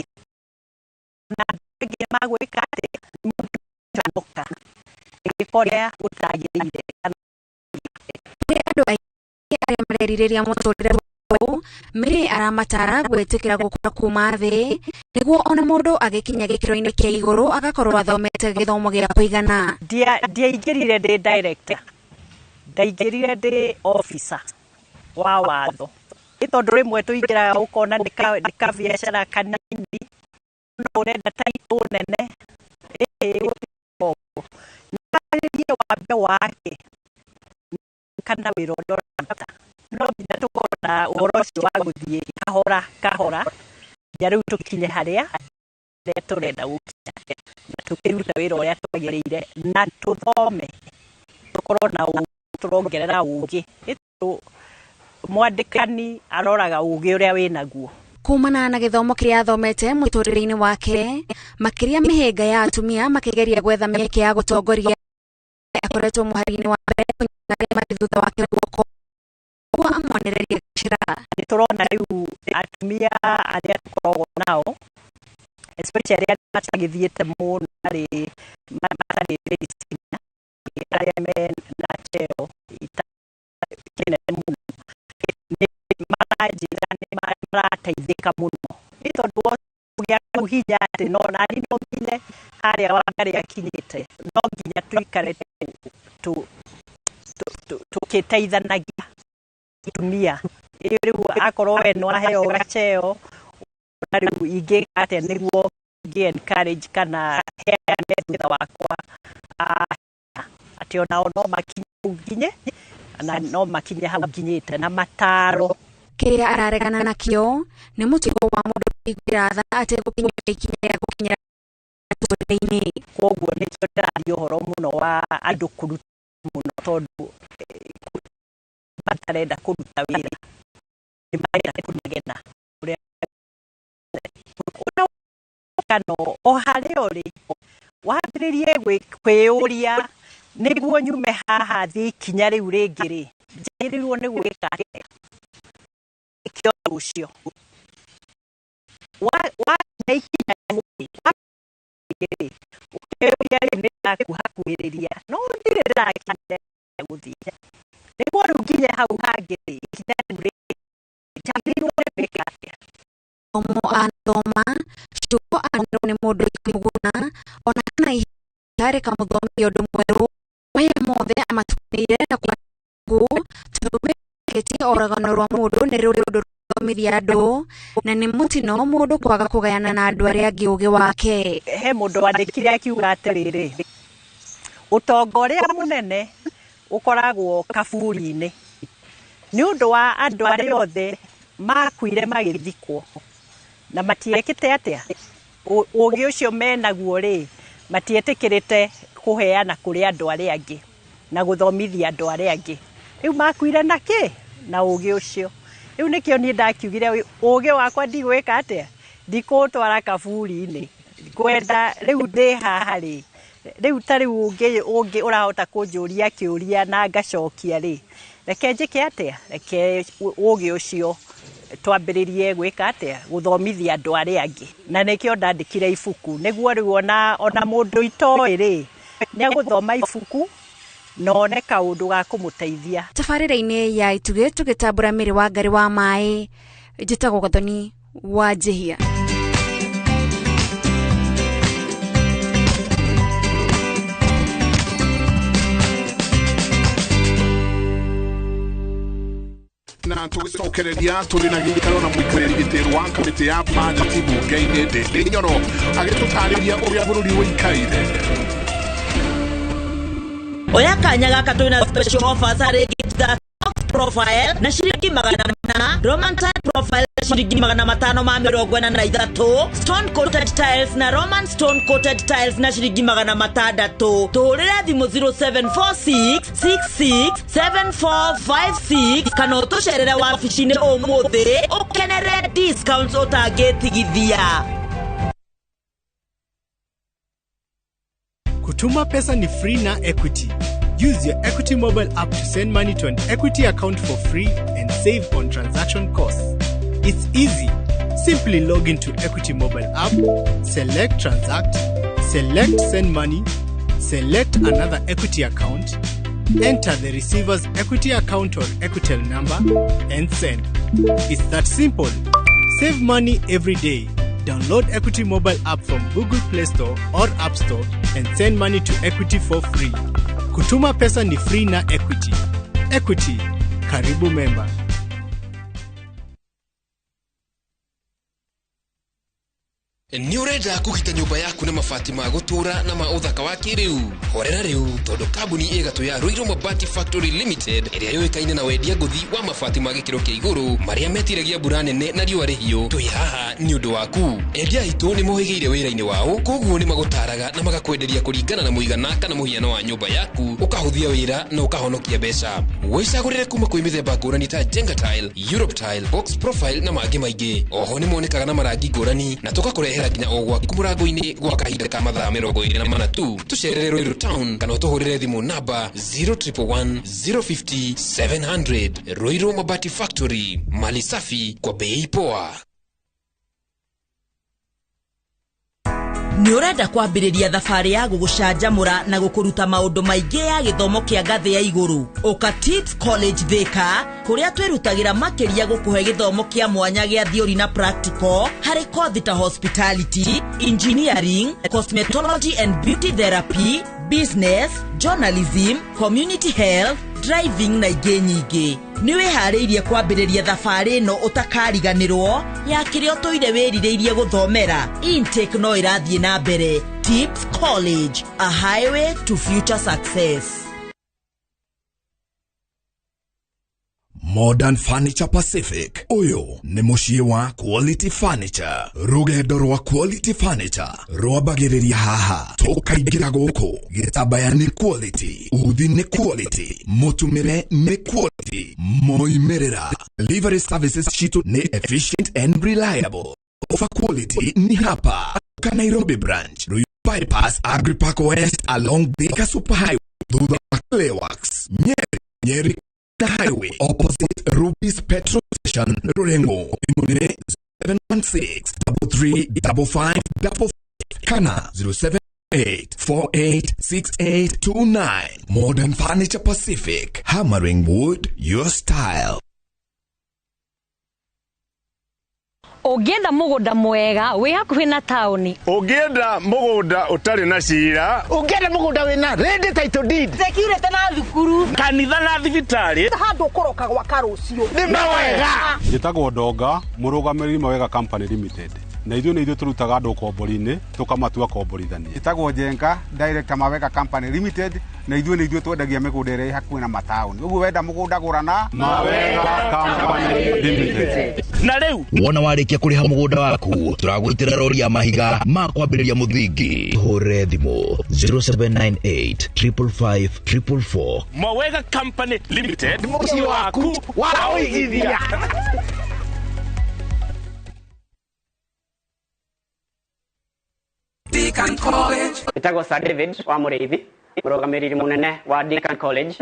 Speaker 24: na andũ angĩ magwĩka atĩa mũndũ ũconoka ĩgĩka ũrĩa gũtagĩrĩire.
Speaker 23: Kũrĩ andũ aingĩ arĩa marerirĩria mũtũrĩre ũyũ Mary aramatara gwĩtĩkĩra gũkũra kuma thĩ nĩguo ona mũndũ agĩkinya gĩkĩro-inĩ kĩa igũrũ agakorwo athomete gĩthomo gĩa kũigana.
Speaker 24: Ndiaingĩrire ndĩ director, ndaingĩrire ndĩ officer wa watho nĩ tondũ rĩmwe tũingĩraga ũkona nĩ kabiacara kanini no ũrenda title nene ĩĩ nĩ wambe wake kana wĩra ũrĩa ũraruta no nginya tũkorwo na ũhoro ũcio wa gũthiĩ kahora kahora nginya rĩu tũkinye harĩa harĩa tũrenda gũkinya, na tũkĩruta wĩra ũrĩa twagĩrĩire, na tũthome, tũkorwo na ũgĩ, tũrongerera ũgĩ. Nĩ tondũ mwandĩkani aroraga ũgĩ ũrĩa wĩnaguo.
Speaker 23: Kumana na gĩthomo kĩrĩa athomete mũtũrĩre-inĩ wake, makĩria mĩhĩnga ya atumia makĩgeria gwetha mĩeke ya gũtongoria, akoretwo mũhari-inĩ wa mbere kũnyita arĩa marĩ thutha wake guoko nĩguo amonererie gacĩra.
Speaker 24: Nĩ tũrona rĩu atumia arĩa tũkoragwo nao, especially arĩa matagĩthiĩte mũno, matarĩ very senior, arĩa mena cheo kĩnene mũno, nĩ maranjĩra nĩ marateithĩka mũno, nĩ tondũ kũgĩa kũu hinya atĩ no nani no nginye harĩa Wangari akinyĩte, no nginya tũikare tũkĩteithanagia atumia. Rĩu akorwo we nĩ waheo gacheo, na rĩu ingĩka atĩa nĩguo ngĩ encourage kana heane thutha wakwa atĩ onao no makinye hau nginye, na no makinye hau nginyĩte na mataro.
Speaker 23: Kĩrĩa araregana nakĩo nĩ mũtugo wa mũndũ kũiguĩra tha ategũkinyĩra ikinya rĩa gũkinyĩra mũtũrĩre-inĩ.
Speaker 24: Koguo nĩkĩo ndĩraria ũhoro mũno wa andũ kũruta mũno, tondũ matarenda kũruta wĩra nĩ marenda kũnegena ũrĩa kana o harĩa ũrĩ wambĩrĩrie kwĩyũria nĩguo nyume haha thiĩ ikinya rĩu rĩngĩ rĩ, njagĩrĩirwo nĩ gwĩka atĩa? Nĩkĩo ũndũ ũcio wakinya ikinya rĩu rĩ, ũkeyũria rĩu nĩ ndĩrakuhakuhĩrĩria, no ndirĩ ndĩrakinya gũthiĩ, nĩguo rĩu nginye hau hangĩ rĩ, ikinya rĩu rĩngĩ njagĩrĩirwo nĩ gwĩka atĩa?
Speaker 23: Gĩthomo anathoma, ciugo anerwo nĩ mũndũ ikamũguna, ona kana ihinda rĩkamũthomithia ũndũ mwerũ, maya mothe amatukanĩire na kũu tondũ wĩtĩkĩtie o rũgano rwa mũndũ nĩ rũrĩ ũndũ rũthomithia andũ, na nĩ mũtino mũndũ kwaga kũgayana na andũ arĩa angĩ ũgĩ wake.
Speaker 24: He mũndũ wandĩkire akiuga atĩrĩrĩ, ũtonga ũrĩa mũnene ũkoragwo kaburi-inĩ nĩ ũndũ wa andũ arĩa othe makuire magĩthikwo na matiekĩte atĩa, ũgĩ ũcio menaguo rĩ, matietĩkĩrĩte kũheana kũrĩ andũ arĩa angĩ na gũthomithia andũ arĩa angĩ. Rĩu makuire na kĩ? Na ũgĩ ũcio. Rĩu nĩkĩo niĩ ndakiugire ũgĩ wakwa ndigwĩka atĩa, ndikũũtwara kaburi-inĩ, ngwenda rĩu ndĩ haha rĩ, rĩu ta rĩu ũngĩ ũrahota kũnjũria kĩũria na ngacokia rĩ, reke njĩke atĩa, reke ũgĩ ũcio twambĩrĩrie gwĩka atĩa, gũthomithia andũ arĩa angĩ. Na nĩkĩo ndandĩkire ibuku, nĩguo rĩu ona mũndũ itoĩ rĩ, nĩ agũthoma ibuku na one kaũndũ ga kũmũteithia.
Speaker 23: Tabarĩra-inĩ ya Itugĩ tũgĩtambũra mĩrĩ wa Ngarĩ wa maĩ, njĩtagwo Gathoni wa Njĩhia.
Speaker 1: Na tũgĩcokereria tũrĩ na gĩikaro na mũikarĩri gĩtĩ wa kamĩtĩ ya bajeti mbunge-inĩ Ndindi Nyoro agĩtũtarĩria ũrĩa bũrũri ũikaire.
Speaker 18: Oya kanya gaka twĩna special offers harĩ Gate profile na ciringi 400, Roman tile profile na ciringi 543, stone coated tiles na Roman stone coated tiles na ciringi 600. Tũhũrĩre thimũ 0746 66 7456 kana ũtũcerere wabici-inĩ ũmũthĩ ũkenere discounts ũtangĩtigithia.
Speaker 6: Kutuma pesa ni free na Equity. Use your Equity mobile app to send money to an Equity account for free and save on transaction costs. It's easy. Simply log into Equity mobile app, select Transact, select Send Money, select another Equity account, enter the receiver's Equity account or Equitel number, and send. It's that simple. Save money every day. Download Equity mobile app from Google Play Store or App Store and send money to Equity for free. Kutuma pesa ni free na Equity. Equity, karibu member.
Speaker 5: Nĩ ũrenda kũgita nyũmba yaku na mabati ma gũtũũra na ma ũthaka wa kĩrĩu? Horera rĩu, tondũ kambuni ĩgatũ ya Ruiru Mabati Factory Limited ĩrĩa yũĩkaine na wendia ngũthi wa mabati ma gĩkĩro kĩa igũrũ marĩa metiragia mbura nene na riũa rĩhiũ, twĩ haha nĩ ũndũ waku. Endia aitũ nĩ mohĩgĩire wĩra-inĩ wao, koguo nĩ magũtaraga na magakwenderia kũringana na mũigana kana mũhiano wa nyũmba yaku, ũkahũthia wĩra na ũkahonokia mbeca. Wĩcagũrĩre kuma kwĩ mĩthemba ngũrani ta Jenga Tile, Europe Tile, Box Profile na mangĩ maingĩ. Oho nĩ monekaga na marangi ngũrani na tũgakũrehera nginya o gwaku mũrango-inĩ gwa kahinda ka mathaa 24 tu. Tũcerere Ruiru Town kana ũtũhũrĩre thimũ namba 0111 050 700. Ruiru Mabati Factory, mali safi kwa bei poa.
Speaker 18: Nĩ ũrenda kwambĩrĩria thabarĩ ya gũgũcanjamũra na gũkũruta maũndũ maingĩ ya gĩthomo kĩa ngathĩ ya igũrũ? Ũka Tips College Thika, kũrĩa twĩrutagĩra makĩria gũkũhe gĩthomo kĩa mwanya gĩa theory na practical harĩ kothi ta hospitality, engineering, cosmetology and beauty therapy, business, journalism, community health, driving na ingĩ nyingĩ. Nĩ wĩharĩirie kwambĩrĩria thabarĩ ĩno ũtakariganĩrwo ya kĩrĩa ũtũire wĩrirĩirie gũthomera? Intake no ĩrathiĩ na mbere. Tips College, a highway to future success.
Speaker 7: Modern Furniture Pacific. Ũyũ nĩ mũciĩ wa Quality Furniture. Rũgendo rwa Quality Furniture rwambagĩrĩria haha. Tũkaingĩra gũkũ. Gĩtambaya nĩ quality, uthi nĩ quality, mũtumĩre nĩ quality, moimĩrĩra. Delivery services citũ nĩ efficient and reliable. Offer quality ni hapa. Ka Nairobi branch, Ruiru Bypass, Agripark West along Thika Super Highway, thutha wa Clayworks, Nyeri, Nyeri Highway, opposite Ruby's Petrol Station, Rurengo. Thimũ nĩ 716 33 55 55 kana 078 486829. Modern Furniture Pacific, hammering wood your style.
Speaker 14: Ũngĩenda mũgũnda mwega wĩ hakuhĩ na taũni,
Speaker 8: Ũngĩenda mũgũnda ũtarĩ na cira,
Speaker 9: Ũngĩenda mũgũnda wĩna ready title deed,
Speaker 18: security na thukuru,
Speaker 8: kanitha na thibitarĩ,
Speaker 9: handũ ũkũroka gwaka rũciũ nĩ mawega.
Speaker 4: Njĩtagwo Ndonga, mũrũgamĩrĩri Mawega Company Limited, na ithuĩ nĩ ithuĩ tũrutaga andũ ũkombori-inĩ tũkamatua komborithania.
Speaker 25: Njĩtagwo Njenga, director Mawega Company Limited, na ithuĩ nĩ ithuĩ twendagia mĩgũnda ĩrĩa ĩ hakuhĩ na mataũni. Ũguo wenda mũgũnda gũra na
Speaker 4: Mawega Company Limited.
Speaker 8: Na rĩu
Speaker 26: wona warĩkia kũrĩha mũgũnda waku, tũragwĩtĩra rori ya mahiga ma kwambĩrĩria mũthingi. Hũre thimũ 0798 555 444.
Speaker 8: Mawega Company Limited, mũciĩ waku wa ũigithia.
Speaker 27: Deacon College. Ĩtagwo Sir David wa Mũrĩithi, mũrũgamĩrĩri mũnene wa Deacon College,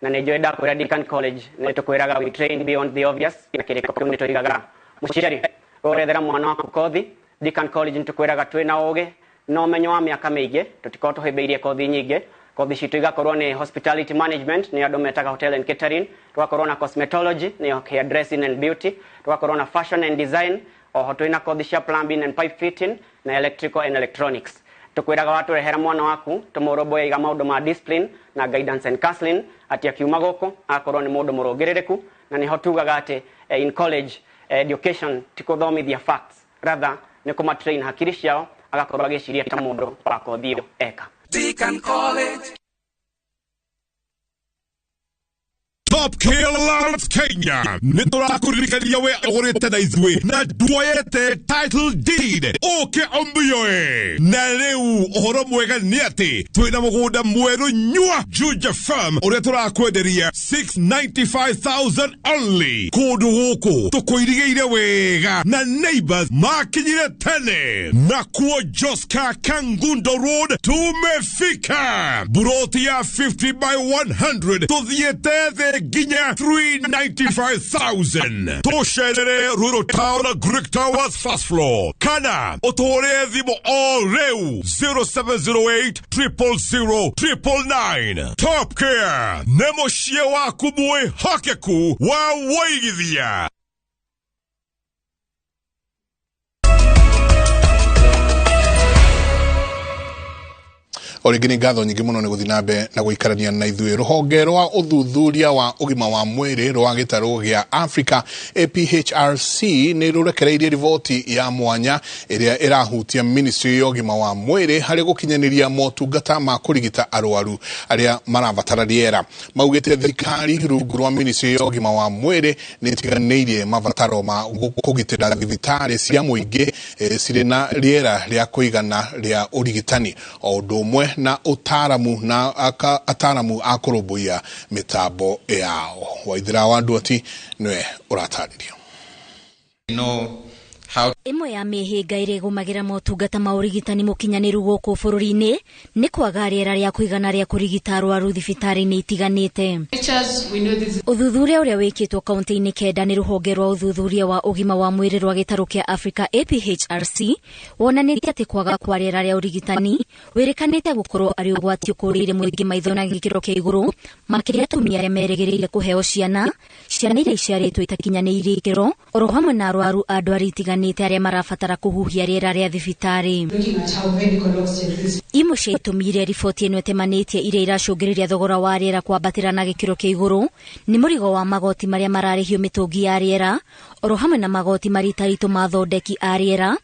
Speaker 27: na nĩ njũĩ ndakwĩra Deacon College nĩ tũkwĩraga we train beyond the obvious, na kĩrĩko kĩu nĩ tũigaga. Mũciari, ũrethera mwana waku kothi, Deacon College nĩ tũkwĩraga twĩna ũgĩ na ũmenyo wa mĩaka mĩingĩ, tũtikorwo tũhĩmbĩirie kothi nyingĩ. Kothi citũ igakorwo nĩ hospitality management, nĩ andũ metaga hotel and catering, tũgakorwo na cosmetology, nĩyo hair dressing and beauty, tũgakorwo na fashion and design, oho twĩna kothi cia plumbing and pipe fitting na electrical and electronics. Tukwĩraga watũrehera mwana waku tũmũrũmbũyagia maũndũ ma discipline na guidance and counseling, atĩ akiuma gũkũ akorwo nĩ mũndũ mũrũngĩrĩrĩku, na nĩho tugaga atĩ in college education ti kũthomithia facts, rather nĩ kũmatrain hakiri ciao agakorwo agĩciria ta mũndũ wa kothi ĩyo eka.
Speaker 28: Deacon College.
Speaker 20: Top Killer Kenya. Nĩ tũrakũririkania we ũgũrĩte na ithuĩ na nduoyete title deed ũke ũmĩoe. Na rĩu ũhoro mwega nĩ atĩ twĩna mũgũnda mwerũ nyua Juja Farm ũrĩa tũrakwenderia 695,000 only. Kũndũ gũkũ tũkũirigĩire wega na neighbors makinyire tene. Nakuo Joska Kangundo Road tumefika. Buroti ya 50 by 100 tũthiĩte thĩ nginya 395,000. Tũcerere Ruiru Town Greek Towers first floor kana ũtũhũrĩre thimũ o rĩu 0708 000 999. Top Care nĩ mũciĩ waku mwĩhokeku wa wũigithia.
Speaker 1: O rĩngĩ nĩ ngatho nyingĩ mũno nĩ gũthiĩ na mbere na gũikarania na ithuĩ. Rũhonge rwa ũthuthuria wa ũgima wa mwĩrĩ rwa gĩtarũ gĩa Africa APHRC nĩ rũrekereirie riboti ya mwanya ĩrĩa ĩrahutia ministry ya ũgima wa mwĩrĩ harĩ gũkinyanĩria motungata ma kũrigita arwaru arĩa marabatara rĩera. Maugĩte thirikari rungu rwa ministry ya ũgima wa mwĩrĩ nĩ ĩtiganĩirie mabataro ma kũgitĩra thibitarĩ cia mũingĩ cirĩ na rĩera rĩa kũigana rĩa ũrigitani o ũndũ ũmwe na ũtaaramu na ataaramu a kũrũmbũiya mĩtambo yao. Waithira wa Nduati nĩwe ũratarĩria.
Speaker 2: Ĩmwe ya mĩhĩnga ĩrĩa ĩgũmagĩra motungata ma ũrigitani mũkinyanĩru gũkũ bũrũri-inĩ nĩ kwaga rĩera rĩa kũigana rĩa kũrigita arwaru thibitarĩ-inĩ itiganĩte. Ũthuthuria ũrĩa wĩkĩtwo kaunti-inĩ 9 nĩ rũhonge rwa ũthuthuria wa ũgima wa mwĩrĩ rwa gĩtarũ kĩa Africa APHRC wonanĩtie atĩ kwaga kwa rĩera rĩa ũrigitani wĩrĩkanĩte gũkorwo arĩ ũgwati ũkũrĩire mũingĩ maitho na gĩkĩro kĩa igũrũ, makĩria atumia arĩa merĩgĩrĩire kũheo ciana, ciana iria iciarĩtwo itakinyanĩirie ikĩro, oro hamwe na arwaru a ndwari itiganĩte arĩa marabatara kũhuhia rĩera rĩa thibitarĩ. Imwe cia itũmi iria riboti ĩno ĩtemanĩtie iria iracũngĩrĩria thogora wa rĩera kwambatĩra na gĩkĩro kĩa igũrũ nĩ mũrigo wa magoti marĩa mararĩhio mĩtũngi ya rĩera oro hamwe na magoti maritaritũ ma athondeki a rĩera,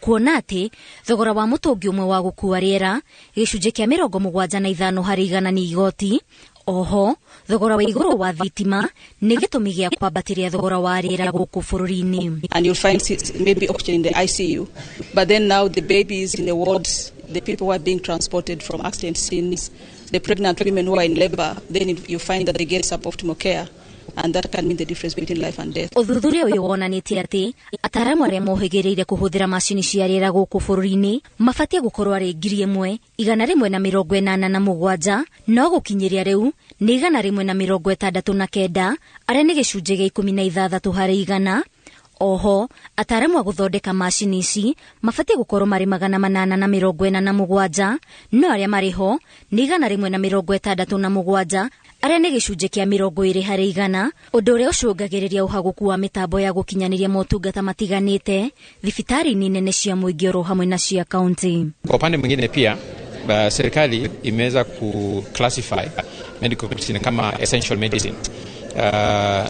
Speaker 2: kuona atĩ thogora wa mũtũngi ũmwe wa gũkua rĩera gĩcunjĩ kĩa 75 harĩ igana nĩ igoti. Oho thogora wa igũrũ wa thitima nĩ gĩtũmi gĩa kwambatĩria thogora wa rĩera gũkũ bũrũri-inĩ.
Speaker 3: And you'll find maybe oxygen in the ICU, but then now the babies in the wards, the people who are being transported from accident scenes, the pregnant women who are in labor, then you find that they get suboptimal care. And that can mean the difference between life and death.
Speaker 2: Ũthuthuria ũyũ wonanĩtie atĩ ataaramu arĩa mohĩgĩrĩire kũhũthĩra macini cia rĩera gũkũ bũrũri-inĩ mabatiĩ gũkorwo arĩ 1187, no gũkinyĩria rĩu nĩ 169, arĩa nĩ gĩcunjĩ gĩa 16 harĩ igana. Oho ataaramu a gũthondeka macini ici mabatiĩ gũkorwo marĩ 847, no arĩa marĩ ho nĩ 167, arĩa nĩ gĩcunjĩ kĩa 20 harĩ igana, ũndũ ũrĩa ũcũngagĩrĩria ũhagũku wa mĩtambo ya gũkinyanĩria motungata matiganĩte thibitarĩ-inĩ nene cia mũingĩ oro hamwe na cia kaunti.
Speaker 10: Kwa upande mwingine pia serikali imeweza ku classify medical medicine kama essential medicine,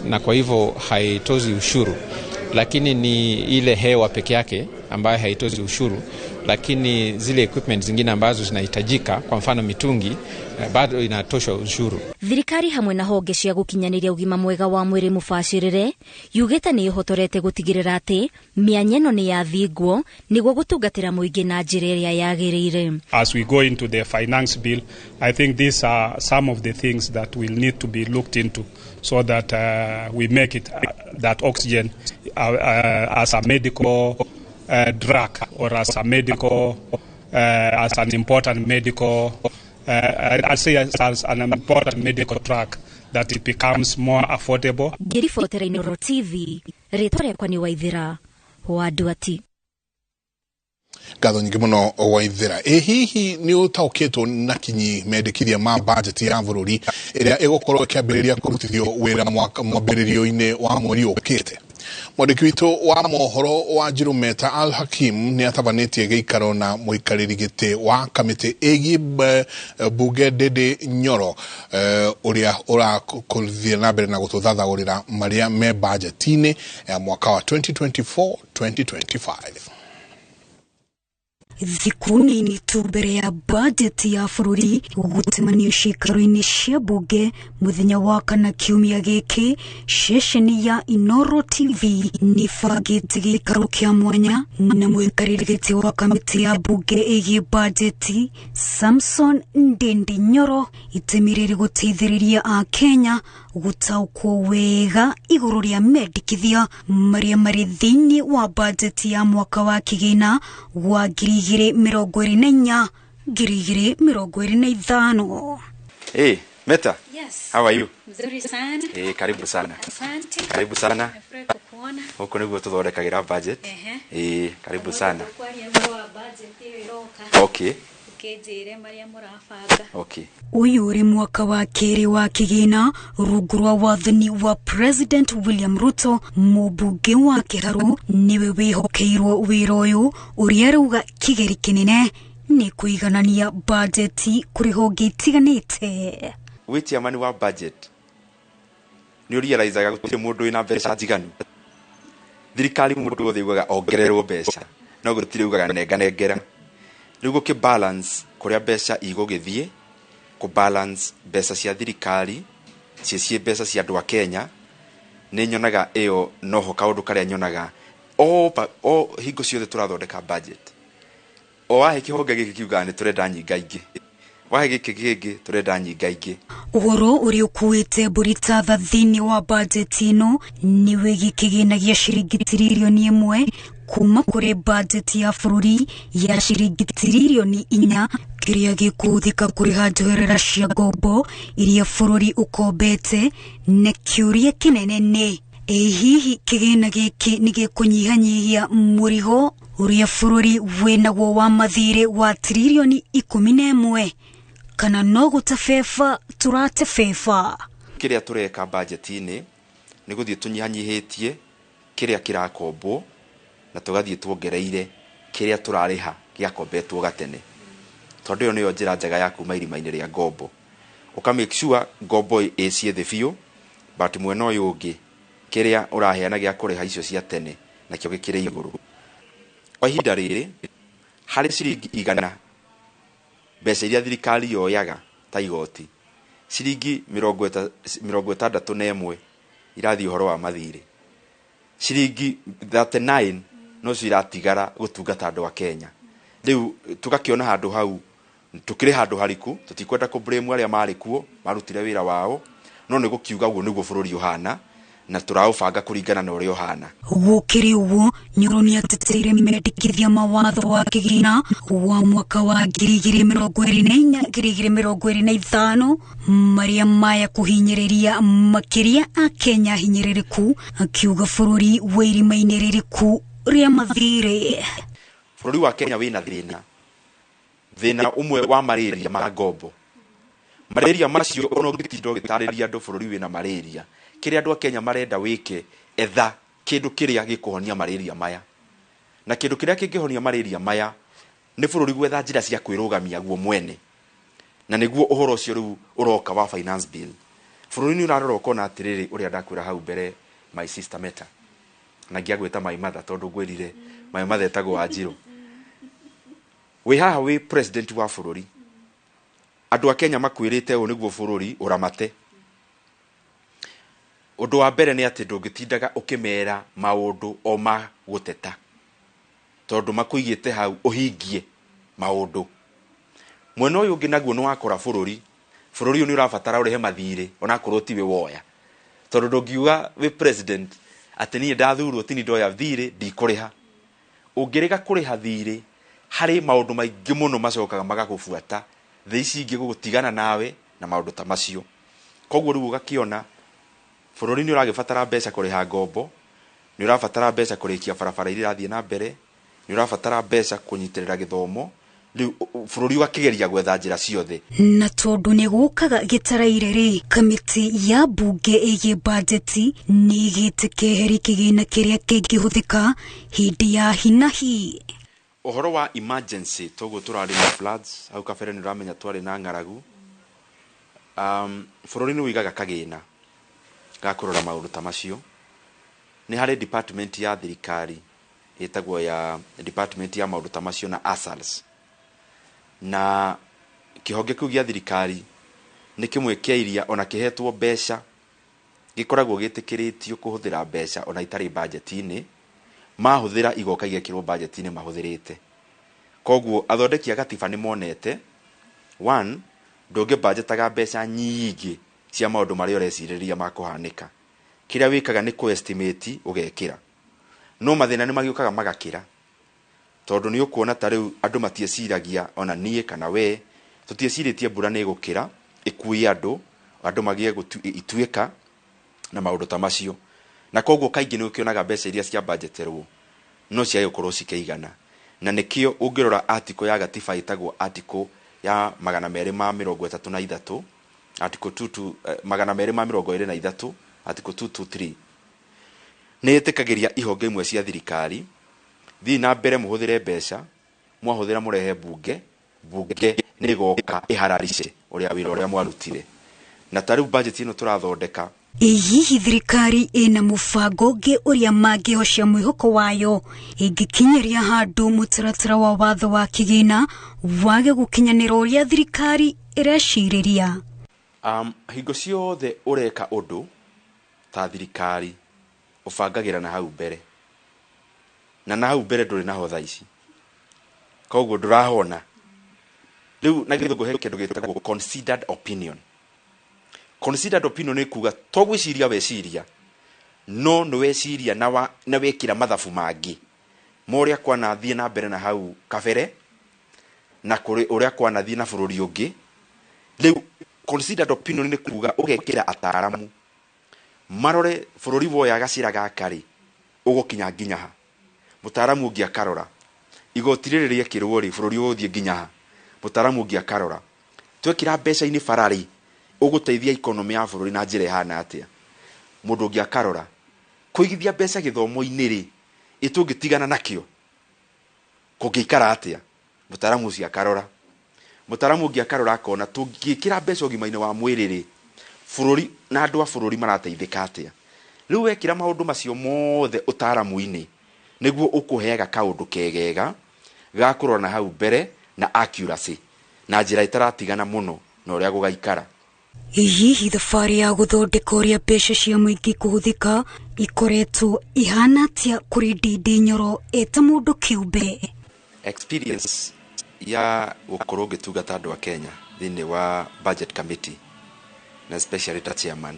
Speaker 10: na kwa hivyo haitozi ushuru, lakini ni ile hewa peke yake ambayo haitozi ushuru, lakini zile equipment zingine ambazo zinahitajika, kwa mfano mitungi, bado inatoshwa ushuru.
Speaker 2: Thirikari hamwe na honge cia gũkinyanĩria ũgima mwega wa mwĩrĩ mũbacĩrĩre yugĩte nĩ ĩhotorete gũtigĩrĩra atĩ mĩanya ĩno nĩ yathingwo nĩguo gũtungatĩra mũingĩ na njĩra ĩrĩa yagĩrĩire.
Speaker 11: As we go into the finance bill, I think these are some of the things that will need to be looked into so that we make it that oxygen as a medical drug or as a medical as an important medical I'd say as an important medical drug, that it becomes more affordable.
Speaker 2: Ngĩribotera Inooro TV, rĩtwa rĩakwa nĩ Waithira wa Nduati.
Speaker 1: Ngatho nyingĩ mũno Waithira. Ĩ hihi nĩ ũtaũkĩtwo na kinyi mendekithia ma bajeti ya bũrũri ĩrĩa ĩgũkorwo ĩkĩambĩrĩria kũrutithio wĩra mwambĩrĩrio-inĩ wa mweri ũkĩte? Mwandĩki witũ wa mohoro wa Njirũ Meta Al Hakim nĩ atabanĩtie gĩikaro na mũikarĩri gĩtĩ wa kamĩtĩ ĩgiĩ bunge Ndindi Nyoro, ũrĩa ũrakũthiĩ na mbere na gũtũthathaũrĩra marĩa me bajeti-inĩ ya mwaka wa 2024-2025.
Speaker 12: Thikũ nini tu mbere ya bajeti ya bũrũri gũcemanio ciikaro-inĩ cia bunge mũthenya wa kana kiumia gĩkĩ, ceceni ya Inooro TV nĩ bangĩte gĩikaro kĩa mwanya na mũikarĩri gĩtĩ wa kamĩtĩ ya bunge ĩgiĩ bajeti Samson Ndindi Nyoro, itemi rĩrĩ gũteithĩrĩria Akenya gũtaũkwo wega igũrũ rĩa mendekithia marĩa marĩ thĩinĩ wa bajeti ya mwaka wa kĩgĩna wa 2024 2025.
Speaker 13: Hey, Meta.
Speaker 23: Yes.
Speaker 13: How are you?
Speaker 23: Mzuri sana.
Speaker 13: Eh, karibu sana.
Speaker 23: Asante.
Speaker 13: Karibu sana.
Speaker 23: Nafurahi kukuona.
Speaker 13: Huko niguo tuthondekagira budget. Eh, karibu sana.
Speaker 23: Kwaria ũhoro wa budget ĩyo ĩroka.
Speaker 13: Okay.
Speaker 23: Ũkĩnjĩre marĩa mũrabanga.
Speaker 13: Okay.
Speaker 12: Ũyũ ũrĩ mwaka wa kerĩ wa kĩgĩna rungu rwa wathani wa President William Ruto, mũmbunge wa Kĩharũ nĩwe wĩhokeirwo wĩra ũyũ ũrĩa arauga kĩgeri kĩnene Nĩ kũiganania bajeti kũrĩ honge itiganĩte.
Speaker 13: Wĩ chairman wa budget nĩ ũrealizaga gũtirĩ mũndũ wĩna mbeca njiganu. Thirikari mũndũ wothe ugaga ongererwo mbeca, no gũtirĩ ugaga nenganengera. Rĩu gũkĩ balance kũrĩa mbeca igũgĩthiĩ, kũ balance mbeca cia thirikari ciĩ mbeca cia andũ a Kenya, nĩ nyonaga ĩyo noho kaũndũ karĩa nyonaga o hingo ciothe tũrathondeka budget. O wahe kĩhonge gĩkĩ kiugaga nĩ tũrenda nyingaingĩ, wahe gĩkĩ kĩngĩ tũrenda nyingaingĩ.
Speaker 12: Ũhoro ũrĩa ũkuĩte mbũri ta tha thĩinĩ wa bajeti ĩno nĩ wĩgiĩ kĩgĩna gĩa ciringi tiririoni 1 kuma kũrĩ bajeti ya bũrũri ya ciringi tiririoni 4 kĩrĩa gĩkũhũthĩka kũrĩha njoherera cia ngombo iria bũrũri ũkombete. Na kĩũria kĩnene nĩ ĩ hihi kĩgĩna gĩkĩ nĩ gĩkũnyihanyihia mũrigo ũrĩa bũrũri wĩnaguo wa mathirĩ wa tiririoni 11 kana no gũtabeba tũratebeba?
Speaker 13: Kĩrĩa tũreka bajeti-inĩ nĩ gũthiĩ tũnyihanyihĩtie kĩrĩa kĩrakombwo na tũgathiĩ tuongereire kĩrĩa tũrarĩha gĩakombetwo gatene, tondũ ĩyo nĩyo njĩra njega ya kuma irima-inĩ rĩa ngombo. Ũka make sure ngombo ĩ ciĩ thĩ biũ, but mwena ũyũ ũngĩ kĩrĩa ũraheana gĩa kũrĩha icio cia tene nakĩo gĩkĩrĩ igũrũ. Kwa ihinda rĩrĩ harĩ ciringi 100 mbeca iria thirikari yoyaga ta igoti, ciringi 61 irathiĩ ũhoro wa mathirĩ, ciringi 39 nocio iratigara gũtungata andũ a Kenya. Rĩu tũgakĩona handũ hau tũkĩrĩ handũ hariku, tũtikwenda kũ blame arĩa marĩ kuo marutire wĩra wao, no nĩ gũkiuga ũguo nĩguo bũrũri ũhana na tũraũbanga kũringana na ũrĩa ũhana.
Speaker 12: Gũkĩrĩ ũguo, Nyoro nĩateteire mendekithia ma watho wa kĩgĩna wa mwaka wa 2024 2025 marĩa maya kũhinyĩrĩria makĩria Akenya hinyĩrĩrĩku, akiuga bũrũri wĩ irima-inĩ rĩriku rĩa mathirĩ.
Speaker 13: Bũrũri wa Kenya wĩna thĩna ũmwe wa malaria ma ngombo. Malaria macio ona ũngĩtinda ũgĩtarĩria andũ bũrũri wĩna malaria, kĩrĩa andũ a Kenya marenda wĩke, etha kĩndũ kĩrĩa gĩkũhonia malaria maya. Na kĩndũ kĩrĩa kĩngĩhonia malaria maya nĩ bũrũri gwetha njĩra cia kwĩrũgamia guo mwene, na nĩguo ũhoro ũcio rĩu ũroka wa finance bill. Bũrũri nĩ ũrarora ũkona atĩrĩrĩ, ũrĩa ndakwĩra hau mbere, my sister Meta, na ngĩagwĩta my mother tondũ ngwĩrire my mother etagwo Wanjirũ. Wĩ haha wĩ president wa bũrũri, andũ a Kenya makwĩrĩte ũũ nĩguo bũrũri ũramate. Ũndũ wa mbere nĩ atĩ ndũngĩtindaga ũkĩmera maũndũ o ma gũteta, tondũ makũigĩte hau ũhingie maũndũ. Mwena ũyũ ũngĩ naguo nĩ wakora bũrũri ũyũ nĩ ũrabatara ũrĩhe mathirĩ onakorwo tiwe woya, tondũ ndũngiuga wĩ president atĩ niĩ ndathurwo tini ndoya thirĩ ndikũrĩha. Ũngĩrega kũrĩha thirĩ harĩ maũndũ maingĩ mũno macokaga magagũbuata, thĩ ici ingĩ gũgũtigana nawe na maũndũ ta macio. Koguo rĩu ũgakĩona bũrũri nĩ ũragĩbatara mbeca kũrĩha ngombo, nĩ ũrabatara mbeca kũrĩkia barabara iria irathiĩ na mbere, nĩ ũrabatara mbeca kũnyitĩrĩra gĩthomo. Rĩu bũrũri ũgakĩgeria gwetha njĩra ciothe.
Speaker 12: Na tondũ nĩ gũkaga gĩtaraire rĩ, kamĩtĩ ya mbunge ĩgiĩ bajeti nĩ ĩgĩte keheri kĩgĩna kĩrĩa kĩngĩhũthĩka hĩndĩ ya hinahi.
Speaker 13: Ũhoro wa emergency toguo tũrarĩ na floods hau kabere, nĩ ũramenya twarĩ na ng'aragu. Bũrũri nĩ ũigaga kagĩna ga kũrora maũndũ ta macio. Nĩ harĩ department ya thirikari ĩtagwo ya department ya maũndũ ta macio na ASALs, na kĩhonge kĩu gĩa thirikari nĩ kĩmwe kĩa iria ona kĩhetwo mbeca gĩkoragwo gĩtĩkĩrĩtio kũhũthĩra mbeca ona itarĩ bajeti-inĩ, mahũthĩra igoka igekĩrwo bajeti-inĩ mahũthĩrĩte. Koguo athondeki a gatiba nĩ monete one, ndũngĩbajetaga mbeca nyingĩ cia maũndũ marĩa ũrecirĩria makũhanĩka. Kĩrĩa wĩkaga nĩ kũ-estimate ũgekĩra, no mathĩna nĩ magĩũkaga magakĩra, tondũ nĩ ũkuona ta rĩu andũ matieciragia, ona niĩ kana we tũtiecirĩtie mbura nĩ ĩgũkĩra ĩkue andũ, andũ magĩe ituĩka na maũndũ ta macio. Na koguo kaingĩ nĩ ũkĩonaga mbeca iria cia budgeterwo no ciage gũkorwo cikĩigana. Na nĩkĩo ũngĩrora article ya gatiba ĩtagwo article ya 233, article 22, 223, article 223 nĩ ĩtĩkagĩria ihonge imwe cia thirikari thiĩ na mbere mũhũthĩre mbeca, mwahũthĩra mũrehe mbunge Bunge nĩ ĩgoka ĩhararice ũrĩa wĩra ũrĩa mwarutire. Na ta rĩu budget ĩno tũrathondeka.
Speaker 12: Ĩ hihi thirikari ĩna mũbango ũngĩ ũrĩa mangĩhocia mwĩhoko wayo ĩngĩkinyĩria handũ mũtaratara wa watho wa kĩgĩna wage gũkinyanĩra ũrĩa thirikari ĩrecirĩria?
Speaker 13: Hingo ciothe ũreka ũndũ ta thirikari ũbangagĩra na hau mbere, na hau mbere ndũrĩ naho thaa ici, koguo ndũrahona. Rĩu na gĩthũngũ he kĩndũ gĩtagwo considered opinion. Considered opinion nĩ kuga to gwĩciria weciria, no nĩ weciria na wekĩra mathabu mangĩ ma ũrĩa kwanathiĩ na mbere na hau kabere na kũrĩ ũrĩa kwanathiĩ na bũrũri ũngĩ. Rĩu considered opinion nĩ kuga ũgekĩra ataramu marore bũrũri woya gacĩra gaka rĩ ũgũkinya nginya ha. Mũtaaramu ũngĩ akarora igoti rĩrĩ rĩekĩrwo rĩ bũrũri ũgũthiĩ nginya ha. Mũtaaramu ũngĩ akarora twekĩra mbeca-inĩ bara rĩ ũgũteithia economy ya bũrũri na njĩra ĩhana atĩa. Mũndũ ũngĩ akarora kũigithia mbeca gĩthomo-inĩ rĩ ĩtũngĩtigana nakĩo kũngĩikara atĩa. Mũtaaramu ũcio akarora. Mũtaaramu ũngĩ akarora akona tũngĩkĩra mbeca ũgima-inĩ wa mwĩrĩ rĩ bũrũri na andũ a bũrũri marateithĩka atĩa. Rĩu wekĩra maũndũ macio mothe ũtaaramu-inĩ nĩguo ũkũheaga kaũndũ kegega ga kũrora na hau mbere na accuracy na njĩra ĩtaratigana mũno na ũrĩa gũgaikara.
Speaker 12: Hihi thabarĩ ya gũthondeka ũrĩa mbeca cia mũingĩ kũhũthĩka ikoretwo ihana atĩa kũrĩ Ndindi Nyoro eta mũndũ kĩũmbe?
Speaker 13: Experience ya gũkorwo ngĩtungata andũ a Kenya thĩinĩ wa budget committee na especially ta chairman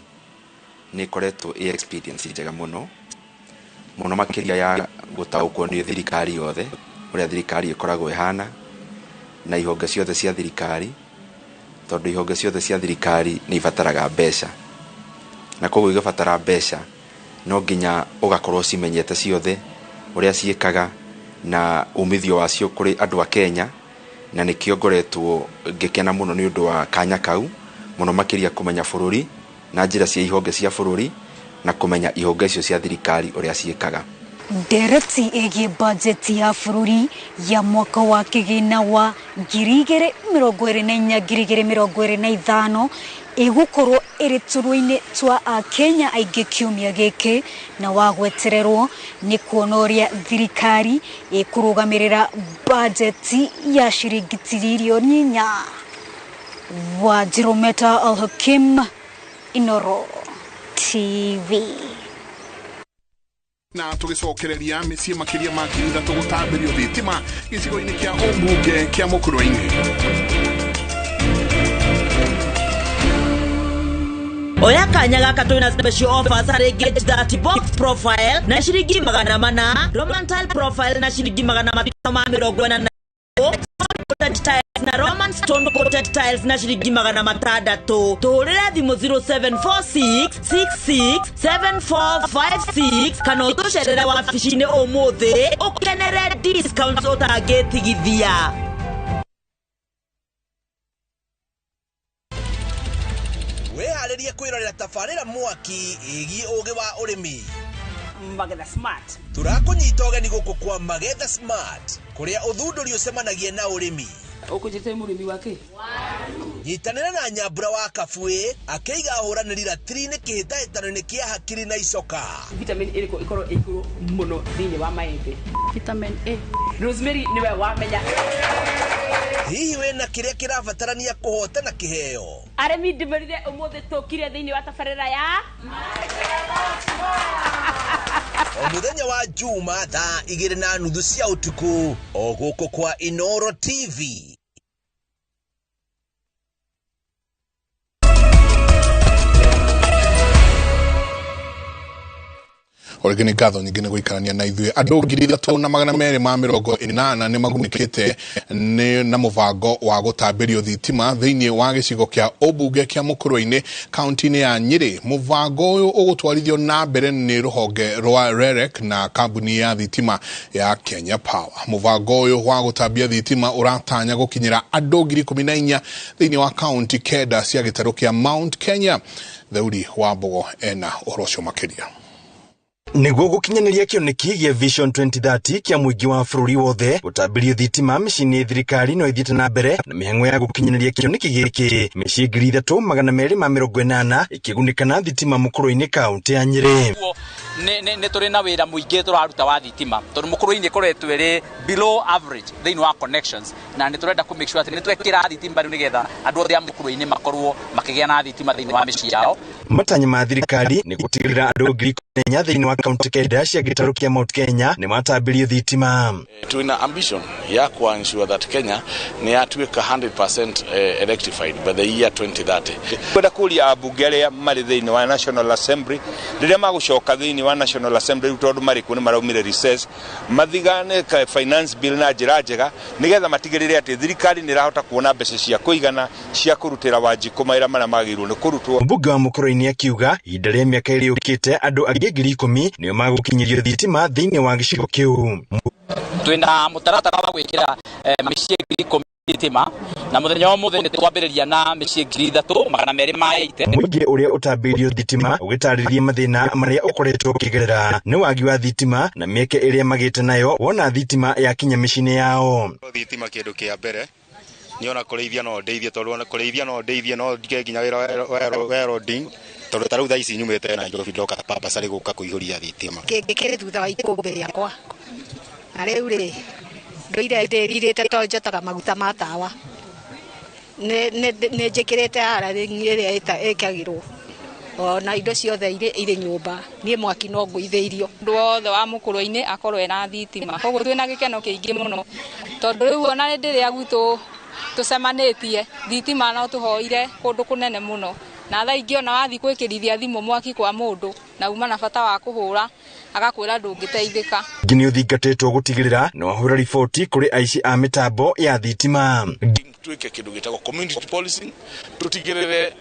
Speaker 13: nĩ ĩkoretwo ĩ experience njega mũno mũno makĩria ya gũtaũkwo nĩ thirikari yothe ũrĩa thirikari ĩkoragwo ĩhana na ihonge ciothe cia thirikari, tondũ ihonge ciothe cia thirikari nĩ ibataraga mbeca, na koguo igabatara mbeca no nginya ũgakorwo cimenyete ciothe ũrĩa ciĩkaga na umithio wacio kũrĩ andũ a Kenya. Na nĩkĩo ngoretwo ngĩkena mũno nĩ ũndũ wa kanya kau mũno makĩria kũmenya bũrũri na njĩra cia ihonge cia bũrũri na kũmenya ihonge icio cia thirikari ũrĩa ciĩkaga.
Speaker 12: Ndereti ĩgiĩ bajeti ya bũrũri ya mwaka wa kĩgĩna wa 2024 2025 ĩgũkorwo ĩrĩ tũrũinĩ twa Akenya aingĩ kiumia gĩkĩ, na wa gwetererwo nĩ kuona ũrĩa thirikari ĩkũrũgamĩrĩra bajeti ya ciringi tiririoni 4. Wajirometa Al-Hakim, Inoro TV.
Speaker 1: Na tũgĩcokereria mĩciĩ makĩria ma 3,000 gũtambĩrio thitima gĩcigo-inĩ kĩa ũmbunge kĩa Mũkũrwe-inĩ.
Speaker 18: Oya kanya gaka twina special offers harĩ Gauge 30 box profile na ciringi 400, Roman tile profile na ciringi 540, tiles na Roman stone coated tiles na ciringi 600. Tũhũrĩre thimũ 0746 66 7456 kana ũtũcerere wabici-inĩ ũmũthĩ ũkenere discounts ũtangĩtigithia.
Speaker 6: Wĩharĩrie kwĩrorera tabarĩra mwaki ĩgiĩ ũgĩ wa ũrĩmi.
Speaker 9: Magetha Smart.
Speaker 6: Tũrakũnyita ũgeni gũkũ kwa Magetha Smart kũrĩa ũthundũri ũcemanagia na ũrĩmi.
Speaker 9: Ũkũnjĩte mũrĩmi wake?
Speaker 6: Nyitanĩra na Nyambura wa Kabue akĩiga ahũranĩri ratiri-inĩ kĩhĩtahĩtano-inĩ kĩa hakiri na icoka.
Speaker 9: Vitamin ĩrĩkũ ĩkorwo ĩ igũrũ mũno thĩinĩ wa maembe? Vitamin A. Rosemary nĩwe wamenya.
Speaker 6: Hihi wĩna kĩrĩa kĩrabatarania kũhotana kĩheo?
Speaker 9: Arĩmi ndĩmerire ũmũthĩ tũkire thĩinĩ wa tabarĩra ya
Speaker 6: O mũthenya wa Juma thaa 2:30 cia ũtukũ o gũkũ kwa Inoro TV.
Speaker 1: Orĩngĩ nĩ ngatho nyingĩ nĩ gũikarania na ithuĩ. Andũ 3280 nĩ magunĩkĩte na mũbango wa gũtambĩrio thitima thĩinĩ wa gĩcigo kĩa ũmbunge kĩa Mũkũrwe-inĩ kaunti-inĩ ya Nyĩrĩ. Mũbango ũyũ ũgũtwarithio na mbere nĩ rũhonge rwa REREC na kambuni ya thitima ya Kenya Power. Mũbango ũyũ wa gũtambia thitima ũratanya gũkinyĩra andũ 14,000 thĩinĩ wa kaunti 9 cia gĩtarũ kĩa Mount Kenya. Theuri wa Mbogo ena ũhoro ũcio makĩria.
Speaker 5: Nĩguo gũkinyanĩria kĩoneki gĩa Vision 2030 kĩa mũingĩ wa bũrũri wothe gũtambirio thitima mĩciĩ-inĩ thirikari no ĩthiĩte na mbere na mĩhang'o ya gũkinyanĩria kĩoneki gĩkĩ. Mĩciĩ 3280 ĩkĩgunĩka na thitima Mũkũrũ-inĩ kaũntĩ ya Nyĩrĩ.
Speaker 15: Nĩ tũrĩ na wĩra mũingĩ tũraruta wa thitima tondũ Mũkũrũ-inĩ ĩkoretwo ĩrĩ below average thĩinĩ wa connections, na nĩ tũrenda kũ make sure atĩ nĩ twekĩra thitima rĩu nĩgetha andũ othe a Mũkũrũ-inĩ makorwo makĩgĩa na thitima thĩinĩ wa mĩciĩ yao.
Speaker 5: Matanya ma thirikari nĩ gũtigĩrĩra andũ 14,000 thĩinĩ wa kaunti 9 cia gĩtarũ kĩa Mount Kenya nĩ matambirio thitima.
Speaker 16: Twina ambition ya ku ensure that Kenya nĩ yatuĩka 100% electrified by the year 2030.
Speaker 17: Kwenda kũria ambunge arĩa marĩ thĩinĩ wa National Assembly rĩrĩa magũcoka thĩinĩ wa National Assembly tondũ marĩ kuo nĩ maraumire recess, mathigane ka finance bill na njĩra njega nĩgetha matigĩrĩre atĩ thirikari nĩ ĩrahota kuona mbeca cia kũigana cia kũrutĩra Wanjikũ mawĩra marĩa magĩrĩirwo nĩ kũrutwo.
Speaker 5: Mbunge wa Mũkũrũ-inĩ akiuga ihinda rĩa mĩaka ĩrĩ yũkĩte andũ angĩ 10,000 nĩo magũkinyĩrio thitima thĩinĩ wa gĩcigo kĩu.
Speaker 15: Twĩna mũtaratara wa gwĩkĩra mĩciĩ 10,000 thitima na mũthenya wa ũmũthĩ nĩ twambĩrĩria na mĩciĩ 3280.
Speaker 5: Mũingĩ ũrĩa ũtambĩirio thitima ũgĩtarĩria mathĩna marĩa ũkoretwo ũkĩgerera nĩ wagi wa thitima na mĩeke ĩrĩa magĩte nayo wona thitima yakinya mĩciĩ-inĩ yao.
Speaker 19: Thitima kĩndũ kĩa mbere nĩ ona kũrĩithia no ndeithie tondũ ona kũrĩithia no ndeithie no ndige nginya wĩra wa welding tondũ ta rĩu thaa ici nyumĩte Nairobi ndoka Pambacarĩ gũka kũihũria thitima.
Speaker 21: Kĩngĩ kĩrĩ thutha wa ikũmbĩ rĩakwa na rĩu rĩ ndũire ndĩrirĩte tondũ njotaga maguta ma tawa nĩ njĩkĩrĩte hararĩng'i ĩrĩa ĩkagĩrwo ona indo ciothe irĩ nyũmba niĩ mwaki no ngũithĩirio.
Speaker 22: Mũndũ wothe wa Mũkũrũ-inĩ akorwo ena thitima, koguo twĩna gĩkeno kĩingĩ mũno tondũ rĩu ona hĩndĩ ĩrĩa gwitũ tũcemanĩtie thitima no tũhoire kũndũ kũnene mũno, na thaa ingĩ ona wathiĩ gwĩkĩrithia thimũ mwaki kwa mũndũ na uma na bata wa kũhũra agakwĩra ndũngĩteithĩka.
Speaker 5: Ngi nĩ ũthingatĩtwo gũtigĩrĩra nĩ wahũra riboti kũrĩ aici a mĩtambo ya thitima.
Speaker 16: Twike kindu gitagwo community policing tutigirire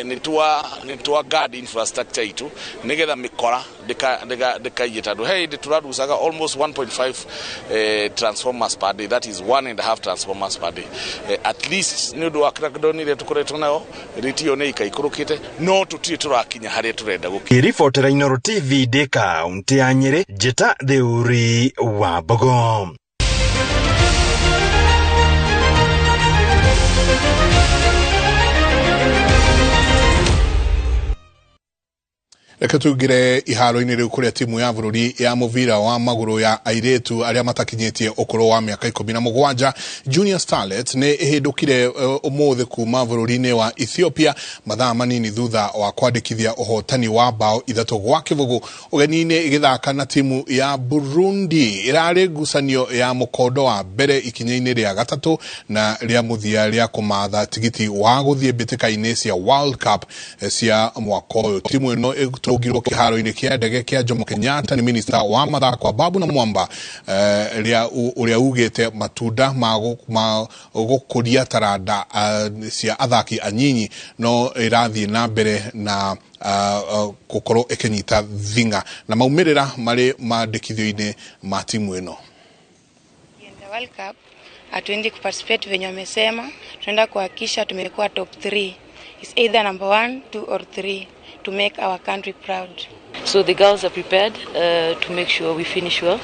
Speaker 16: ni twa guard infrastructure itu nigetha mikora ndikaiye tondu he hindi turarucaga almost 1.5 transformers per day, that is 1.5 transformers per day. At least ni undu wa crackdown iria tukoretwo nayo rate iyo ni ikaikurukite no tutire turakinya haria turenda gukinya.
Speaker 5: Ribotera Inooro TV ndĩ kaunti ya Nyĩrĩ, Njĩta Theuri wa Mbogo.
Speaker 1: Reke tungire iharo-inĩ rĩu kũrĩa timu ya bũrũri ya mũbira wa magũrũ ya airĩtu arĩa matakinyĩtie ũkũrũ wa mĩaka 17 Junior Starlets nĩ ĩhĩndũkire ũmũthĩ kuma bũrũri-inĩ wa Ethiopia mathaa manini thutha wa kwandĩkithia ũhotani wa bao 3-0 ũgeni-inĩ ĩgĩthaka na timu ya Burundi. Ĩrarĩ ngucanio ya mũkondo wa mbere ikinya-inĩ rĩa gatatũ na rĩa mũthia rĩa kũmatha tigiti wa gũthiĩ mbĩtĩka-inĩ cia World Cup cia mwaka ũyũ. Timu ĩno tũngirwo kĩharo-inĩ kĩa ndege kĩa Jomo Kenyatta nĩ minista wa mathako Ababu na Mwamba ũrĩa ugĩte matunda ma gũkũria taranda cia athaki anyinyi no ĩrathiĩ na mbere na gũkorwo ĩkĩnyita thing'a na maumĩrĩra marĩ mandĩkithio-inĩ ma timu ĩno.
Speaker 24: World Cup hatuendi kuparticipate venye wamesema, tunaenda kuhakikisha tumekuwa top 3. It's either number 1, 2 or 3 to make our country proud.
Speaker 29: So the girls are prepared to make sure we finish well.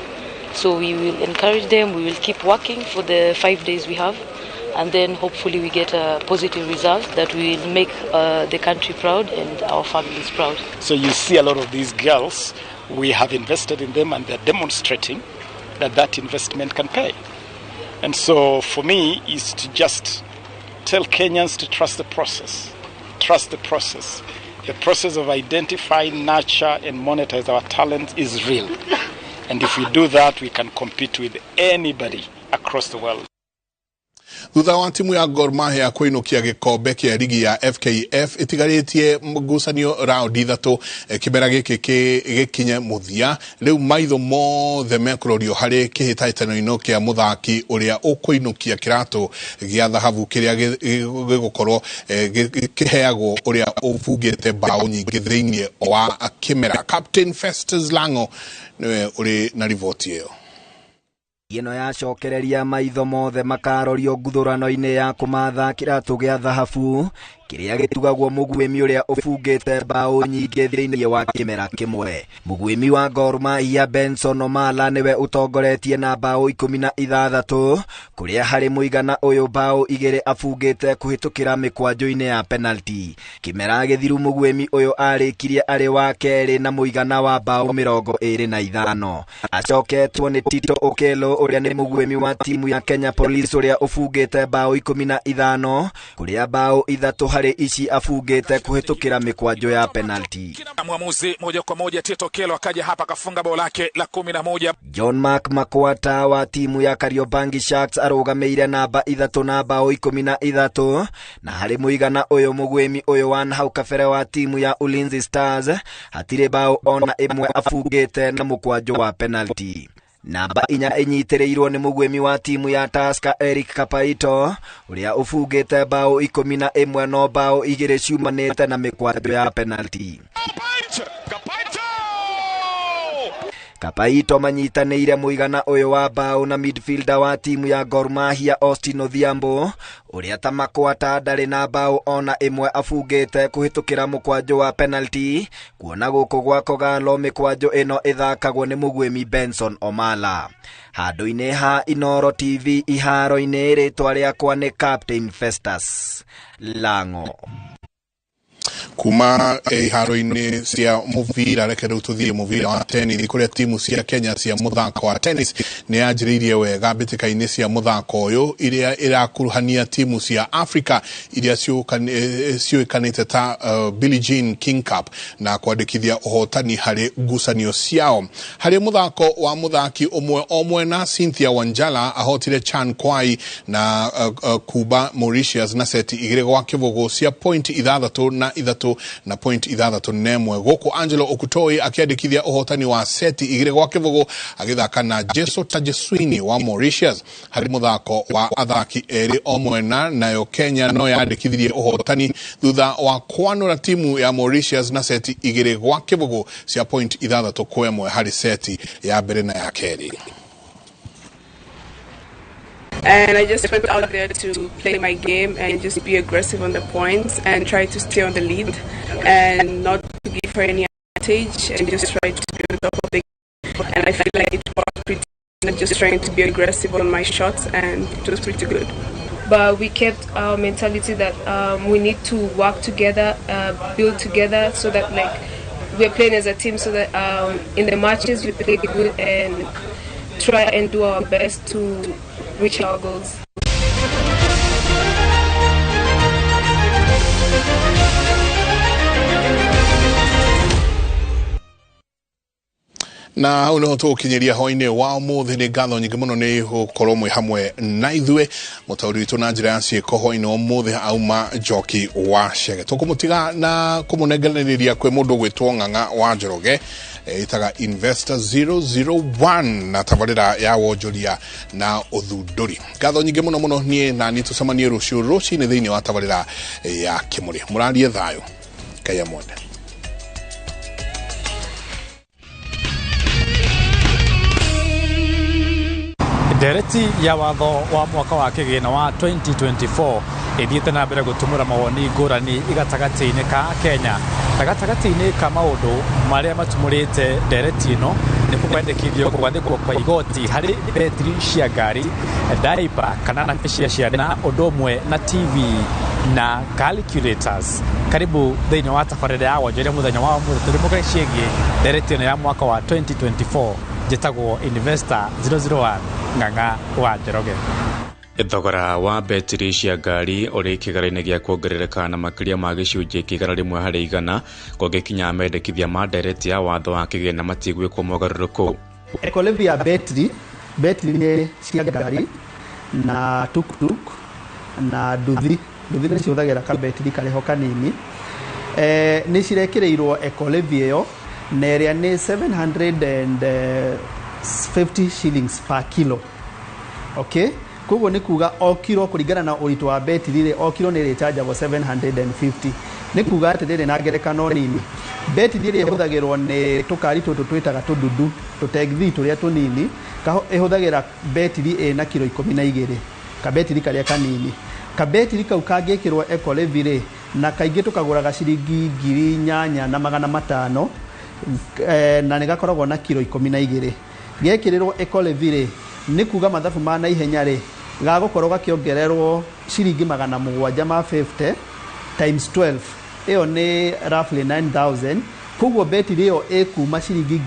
Speaker 29: So we will encourage them, we will keep working for the 5 days we have, and then hopefully we get a positive result that will make the country proud and our families proud.
Speaker 30: So you see a lot of these girls, we have invested in them and they're demonstrating that that investment can pay. And so for me is to just tell Kenyans to trust the process. Trust the process. The process of identifying, nurture, and monetize our talents is real. And if we do that, we can compete with anybody across the world.
Speaker 1: Thutha wa timu ya Gor Mahia kũinũkia gĩkombe kĩa rigi ya FKF ĩtigarĩtie ngucanio raundi 3 kĩmera gĩkĩ gĩkinye mũthia, rĩu maitho mothe mekũrorio harĩ kĩhĩtahĩtano-inĩ kĩa mũthaki ũrĩa ũkũinũkia kĩratũ gĩa thahabu kĩrĩa gĩgũkorwo kĩheagwo ũrĩa ũbungĩte bao nyingĩ thĩinĩ wa kĩmera. Captain Festus Lango nĩwe ũrĩ na riboti ĩyo.
Speaker 31: Ĩno yacokereria maitho mothe makarorio nguthurano-inĩ ya kũmatha kĩratũ gĩa thahabu
Speaker 3: Kĩrĩa gĩtugagwo mũguĩmi ũrĩa ũbungĩte mbaũ nyingĩ thĩinĩ wa kĩmera kĩmwe. Mũguĩmi wa Gor Mahia Benson Omala nĩwe ũtongoretie na mbaũ 16, kũrĩa harĩ mũigana ũyũ mbaũ 2 abungĩte kũhĩtũkĩra mĩkwanjo-inĩ ya penalty. Kĩmera gĩthiru mũguĩmi ũyũ arĩkirie arĩ wa kerĩ na mũigana wa mbaũ 25. Acoketwo nĩ Tito Okello ũrĩa nĩ mũguĩmi wa timu ya Kenya Police ũrĩa ũbungĩte mbaũ 15, kũrĩa mbaũ 3 harĩ ici abungĩte kũhĩtũkĩra mĩkwanjo ya penalty.
Speaker 4: Mwamuzi moja kwa moja Tito Okello akaja hapa akafunga bao lake la 11.
Speaker 3: John Mark Makwata wa timu ya Kariobangi Sharks arũgamĩire namba 3 na mbaũ 13, na harĩ mũigana ũyũ mũguĩmi ũyũ wa hau kabere wa timu ya Ulinzi Stars hatirĩ mbaũ ona ĩmwe abungĩte na mũkwanjo wa penalty. Namba 4 ĩnyitĩrĩirwo nĩ mũguĩmi wa timu ya Tusker Eric Kapaito ũrĩa ũbungĩte mbaũ 11 no mbaũ 2 ciumanĩte na mĩkwanjo ya penalty. Kapaito manyitanĩire mũigana ũyũ wa mbaũ na midfielder wa timu ya Gor Mahia Austin Odhiambo ũrĩa ta Makwata ndarĩ na mbaũ ona ĩmwe abungĩte kũhĩtũkĩra mũkwanjo wa penalty, kuona gũkũ gwa Kogalo mĩkwanjo ĩno ĩthakagwo nĩ mũguĩmi Benson Omala. Handũ-inĩ ha Inooro TV iharo-inĩ, rĩtwa rĩakwa nĩ Captain Festus Lango.
Speaker 1: Kuma iharo-inĩ cia mũbira, reke rĩu tũthiĩ mũbira wa tennis kũrĩa timu cia Kenya cia mũthako wa tennis nĩ yanjĩrĩirie wega mbĩtĩka-inĩ cia mũthako ũyũ iria irakuruhania timu cia Africa iria ciũĩkanĩte ta Billie Jean King Cup na kwandĩkithia ũhotani harĩ ngucanio ciao. Harĩ mũthako wa mũthaki ũmwe o mwena, Cynthia Wanjala ahotire Chan Kwai na Cuba Mauritius na seti 2-0 cia point 6 na 3 na point 6 na 1. Gũkũ Angelo Okutoi akĩandĩkithia ũhotani wa seti 2-0 agĩthaka na Jeso Tajeswini wa Mauritius. Harĩ mũthako wa athaki erĩ o mwena, nayo Kenya no yandĩkithirie ũhotani thutha wa kwanũra timu ya Mauritius na seti 2-0 cia point 6-1 harĩ seti ya mbere na ya kerĩ.
Speaker 7: And I just went out there to play my game and just be aggressive on the points and try to stay on the lead and not to give her any advantage and just try to be on top of the game. And I feel like it worked pretty good, just trying to be aggressive on my shots, and it was pretty good.
Speaker 8: But we kept our mentality that we need to work together, build together, so that like we're playing as a team, so that in the matches we play good and try and do our best to reach our goals.
Speaker 1: Na hau niho tũgũkinyĩria hwainĩ wa ũmũthĩ. Nĩ ngatho nyingĩ mũno nĩ gũkorwo mwĩ hamwe na ithuĩ. Mũtaũri witũ na njĩra ya ciĩko hwainĩ wa ũmũthĩ auma Njoki wa Chege. Tũkũmũtiga na kũmũnengeranĩria kwĩ mũndũ ũgwĩtwo Ng'ang'a wa Njoroge, ĩtaga Investor 001 na tabarĩra ya wonjoria na ũthundũri. Ngatho nyingĩ mũno mũno. Niĩ na niĩ tũcemanie rũciũ rũcinĩ thĩinĩ wa tabarĩra ya Kĩmũrĩ. Mũrarie thayũ, Ngai amwende.
Speaker 14: Ndereti ya watho wa mwaka wa kĩgĩna wa 2024 ĩthiĩte na mbere gũtumũra mawoni ngũrani gatagatĩ-inĩ ka Kenya, na gatagatĩ-inĩ ka maũndũ marĩa matumũrĩte ndereti ĩno nĩ kwendekithio gwathĩkwo kwa igoti harĩ betiri cia ngari, diaper kana nappy cia ciana, ũndũ ũmwe na TV na calculators. Karibu thĩinĩ wa tabarĩra ya wonjoria mũthenya wa ũmũthĩ tũrĩmũke ciĩgiĩ ndereti ĩno ya mwaka wa 2024. Njĩtagwo Investor 001 Ng'ang'a wa Njoroge.
Speaker 10: Thogora wa betiri cia ngari ũrĩ kĩgara-inĩ gĩa kuongerereka na makĩria ma gĩcunjĩ kĩa 100% kũngĩkinya mendekithia ma ndereti ya watho wa kĩgĩna matigwĩkwo mogarũrũku.
Speaker 20: Eco-levy ya betiri, betiri nĩ cia ngari na tuktuk na nduthi, nduthi nĩ cihũthagĩra kabetiri karĩho kanini, nĩ cirekĩrĩirwo eco-levy ĩyo na ĩrĩa nĩ 750 shillings per kilo. Okay, koguo nĩ kuga o kilo, kũringana na ũritũ wa betiri rĩ, o kilo nĩ ĩrĩchanjagwo 750. Nĩ kuga atĩrĩrĩ, na ngerekano nini, betiri ĩrĩa ĩhũthagĩrwo nĩ tũkari tũtũ twĩtaga tũndudu, tũtegthi tũrĩa tũnini, ĩhũthagĩra betiri ĩna kilo 12, kabetiri karĩa kanini. Kabetiri kau kangĩkĩrwo eco-levy rĩ, Na kaingĩ tũkagũraga ciringi 8500, na nĩ gakoragwo na kiro 12. Gekĩrĩrwo eco levy rĩ, nĩ kuga mathabu ma naihenya rĩ, gagũkorwo gakĩongererwo ciringi 750 times 12, ĩyo nĩ roughly 9000. Koguo betiri ĩyo ĩkuma ciringi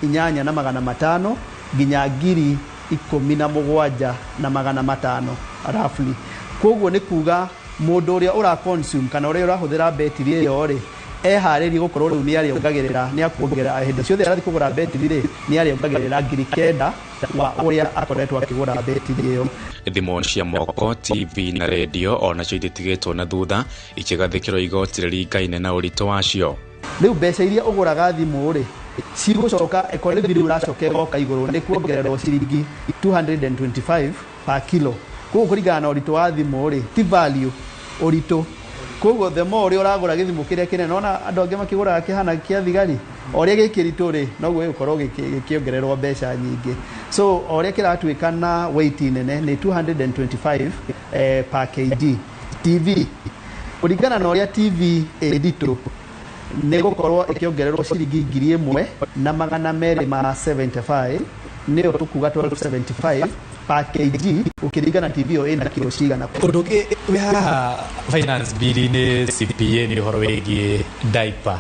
Speaker 20: 8500 nginya 17,500 roughly. Koguo nĩ kuga mũndũ ũrĩa ũra consume kana ũrĩa ũrahũthĩra betiri ĩyo rĩ, eharĩrie gũkorwo rĩu nĩ arĩongagĩrĩra, nĩ akuongerera hĩndĩ ciothe arathiĩ kũgũra betiri rĩ, nĩ arĩongagĩrĩra 9000 wa ũrĩa akoretwo akĩgũra betiri ĩyo.
Speaker 2: Thimũ cia moko, TV na redio onacio ititigĩtwo na thutha ikĩgathĩkĩrwo igoti rĩringaine na ũritũ wacio.
Speaker 20: Rĩu mbeca iria ũgũraga thimũ rĩ, cigũcoka eco levy rĩu ĩracoka ĩgoka igũrũ, nĩ kuongererwo ciringi 225 per kilo. Koguo kũringana na ũritũ wa thimũ rĩ, ti value, ũritũ. Koguo the more ũrĩa ũragũra gĩthimũ kĩrĩa kĩnene, ona andũ angĩ makĩgũraga kĩhana kĩa thigari, o ũrĩa gĩkĩritũ rĩ, noguo gĩgũkorwo gĩkĩongererwo mbeca nyingĩ. So o ũrĩa kĩratuĩka na weight nene nĩ 225 per kg. TV, kũringana na ũrĩa TV ĩ nditũ, nĩ gũkorwo ĩkĩongererwo ciringi 1275, nĩyo tũkuga 1275 per kg, ũkĩringana TV ĩyo ĩna kiro cigana.
Speaker 14: Ũndũ ũngĩ wĩ haha finance bill-inĩ CPA nĩ ũhoro wĩgiĩ diaper.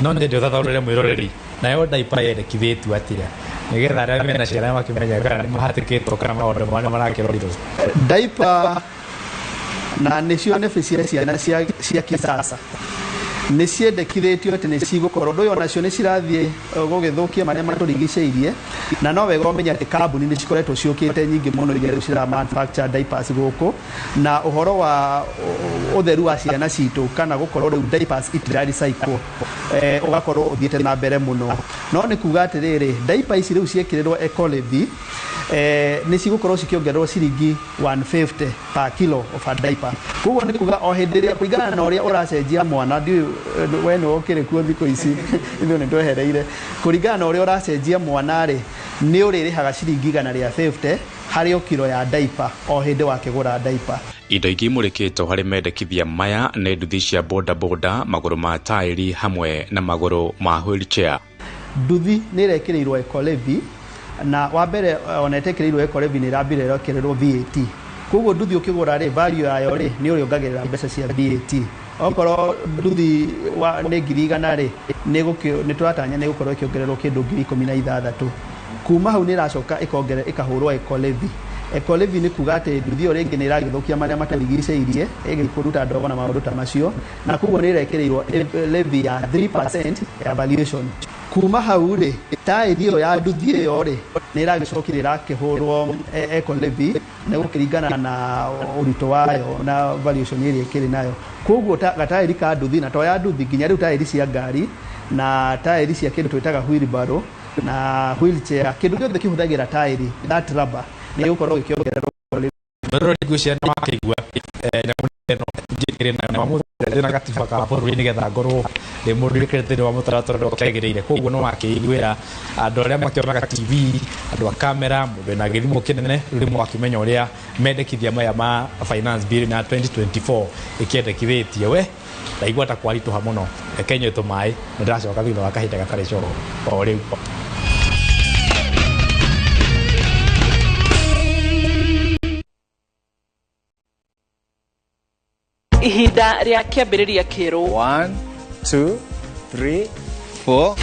Speaker 14: No nyende ũthathaũrĩre mwĩroreri, nayo diaper yendekithĩtio atĩa nĩgetha arĩa mena ciana makĩmenya kana nĩ mahatĩkĩtwo kana maũndũ marĩa marakĩrorirwo.
Speaker 20: Diaper na nĩcio nĩbĩ cia ciana cia kisasa nĩ ciendekithĩtio atĩ nĩ cigũkorwo ũndũ ũyũ onacio nĩ cirathiĩ gũgĩthũkia marĩa matũrigicĩirie, na no wega ũmenye atĩ kambuni nĩ cikoretwo ciũkĩte nyingĩ mũno iria rĩu cira manufacture diapers gũkũ, na ũhoro wa ũtheru wa ciana citũ kana gũkorwo rĩu diapers itira recycle, ũgakorwo ũthiĩte na mbere mũno. No nĩ kuga atĩrĩrĩ, diaper ici rĩu ciĩkĩrĩrwo eco levy, nĩ cigũkorwo cikĩongererwo ciringi 150 per kilo of a diaper. Koguo nĩ kuga o hĩndĩ ĩrĩa kũringana na ũrĩa ũracenjia mwana, ndiũĩ we nĩwe ũkĩrĩ kuo thikũ ici, ithuĩ nĩ twehereire, kũringana na ũrĩa ũracenjia mwana rĩ, nĩ ũrĩrĩhaga ciringi 150 harĩ o kiro ya diaper o hĩndĩ wakĩgũra diaper.
Speaker 2: Indo ingĩ imũrĩkĩtwo harĩ mendekithia maya nĩ nduthi cia bodaboda, magũrũ ma taĩri hamwe na magũrũ ma wheelchair.
Speaker 20: Nduthi nĩ ĩrekĩrĩirwo eco levy, na wa mbere ona ĩtekĩrĩirwo eco levy nĩ ĩrambire ĩrekĩrĩrwo VAT. Koguo nduthi ũkĩgũra rĩ, value yayo rĩ, nĩ ũrĩongagĩrĩra mbeca cia VAT. Okorwo nduthi nĩ 100,000 rĩ, nĩ tũratanya nĩ gũkorwo ĩkĩongererwo kĩndũ 16,000. Kuma hau nĩ ĩracoka ĩkahũrwo eco levy. Eco levy nĩ kuga atĩ nduthi ĩyo rĩngĩ nĩ ĩragĩthũkia marĩa matũrigicĩirie, ĩgĩkũruta ndogo na maũndũ ta macio, na koguo nĩ ĩrekĩrĩirwo levy ya 3% ya valuation. Kuma hau rĩ, taĩri ĩyo ya nduthi ĩyo rĩ, nĩ ĩragĩcokire ĩrakĩhũrwo eco levy nĩ gũkĩringana na ũritũ wayo na valuation ĩrĩa ĩkĩrĩ nayo. Koguo gataĩri ka nduthi, na to ya nduthi, nginya rĩu taĩri cia ngari na taĩri cia kĩndũ twĩtaga wheelbarrow na wheelchair, kĩndũ gĩothe kĩhũthagĩra taĩri, that rubber, nĩ gũkorwo gĩkĩongererwo.
Speaker 14: Mwĩroreri ngwĩciria nĩ wakĩigua nyamũ ĩno njĩkĩrĩ nayo na gatiba ka bũrũri nĩgetha ngorwo ndĩ mũndũ wĩkĩrĩte thĩinĩ wa mũtaratara ũrĩa ũkĩagĩrĩire. Koguo no wakĩiguĩra andũ arĩa makĩonaga TV, andũ a kamera, mũndũ wĩna gĩthimo kĩnene, rĩu nĩ mwakĩmenya ũrĩa mendekithia maya ma finance bill na 2024 ĩkĩendekithĩtie. We ndaigua ta kwaritũha mũno, reke nyue tũmaĩ, nĩ ndĩracoka thutha wa kahinda gatarĩ coro o rĩu.
Speaker 9: Ihinda rĩa kĩambĩrĩria kĩerũ.
Speaker 11: 1 2 3 4.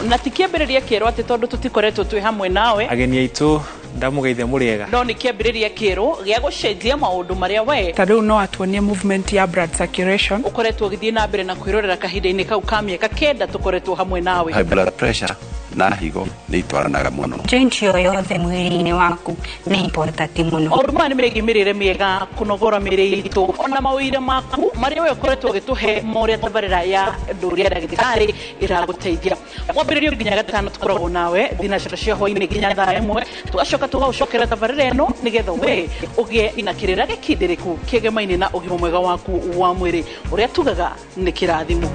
Speaker 9: Na ti kĩambĩrĩria kĩerũ atĩ tondũ tũtikoretwo twĩ hamwe nawe.
Speaker 11: Ageni aitũ ndamũgeithia mũrĩega.
Speaker 9: No nĩ kĩambĩrĩria kĩerũ gĩa gũcenjia maũndũ marĩa we
Speaker 7: ta rĩu no atuonie movement ya blood circulation
Speaker 9: ũkoretwo ũgĩthiĩ na mbere na kwĩrorera kahinda-inĩ kau ka mĩaka 9 tũkoretwo hamwe nawe.
Speaker 12: High blood pressure na higo nĩ itwaranaga mũno.
Speaker 13: Joint yoyothe mwĩrĩ-inĩ waku nĩ important mũno.
Speaker 9: Maũndũ maya nĩ megiĩ mĩrĩre mĩega, kũnogora mĩrĩ itũ, ona mawĩra maku marĩa we ũkoretwo ũgĩtũhe ma ũrĩa tabarĩra ya ndũria ndagĩtarĩ ĩragũteithia. Mwambĩrĩrio nginya gatano tũkoragwo nawe thinacara cia hwaĩ-inĩ nginya thaa 1, tũgacoka tũgaũcokera tabarĩra ĩno nĩgetha we ũgĩe na kĩrĩra gĩkindĩrĩku kĩgemaine na ũgima mwega waku wa mwĩrĩ ũrĩa tugaga nĩ kĩrathimo.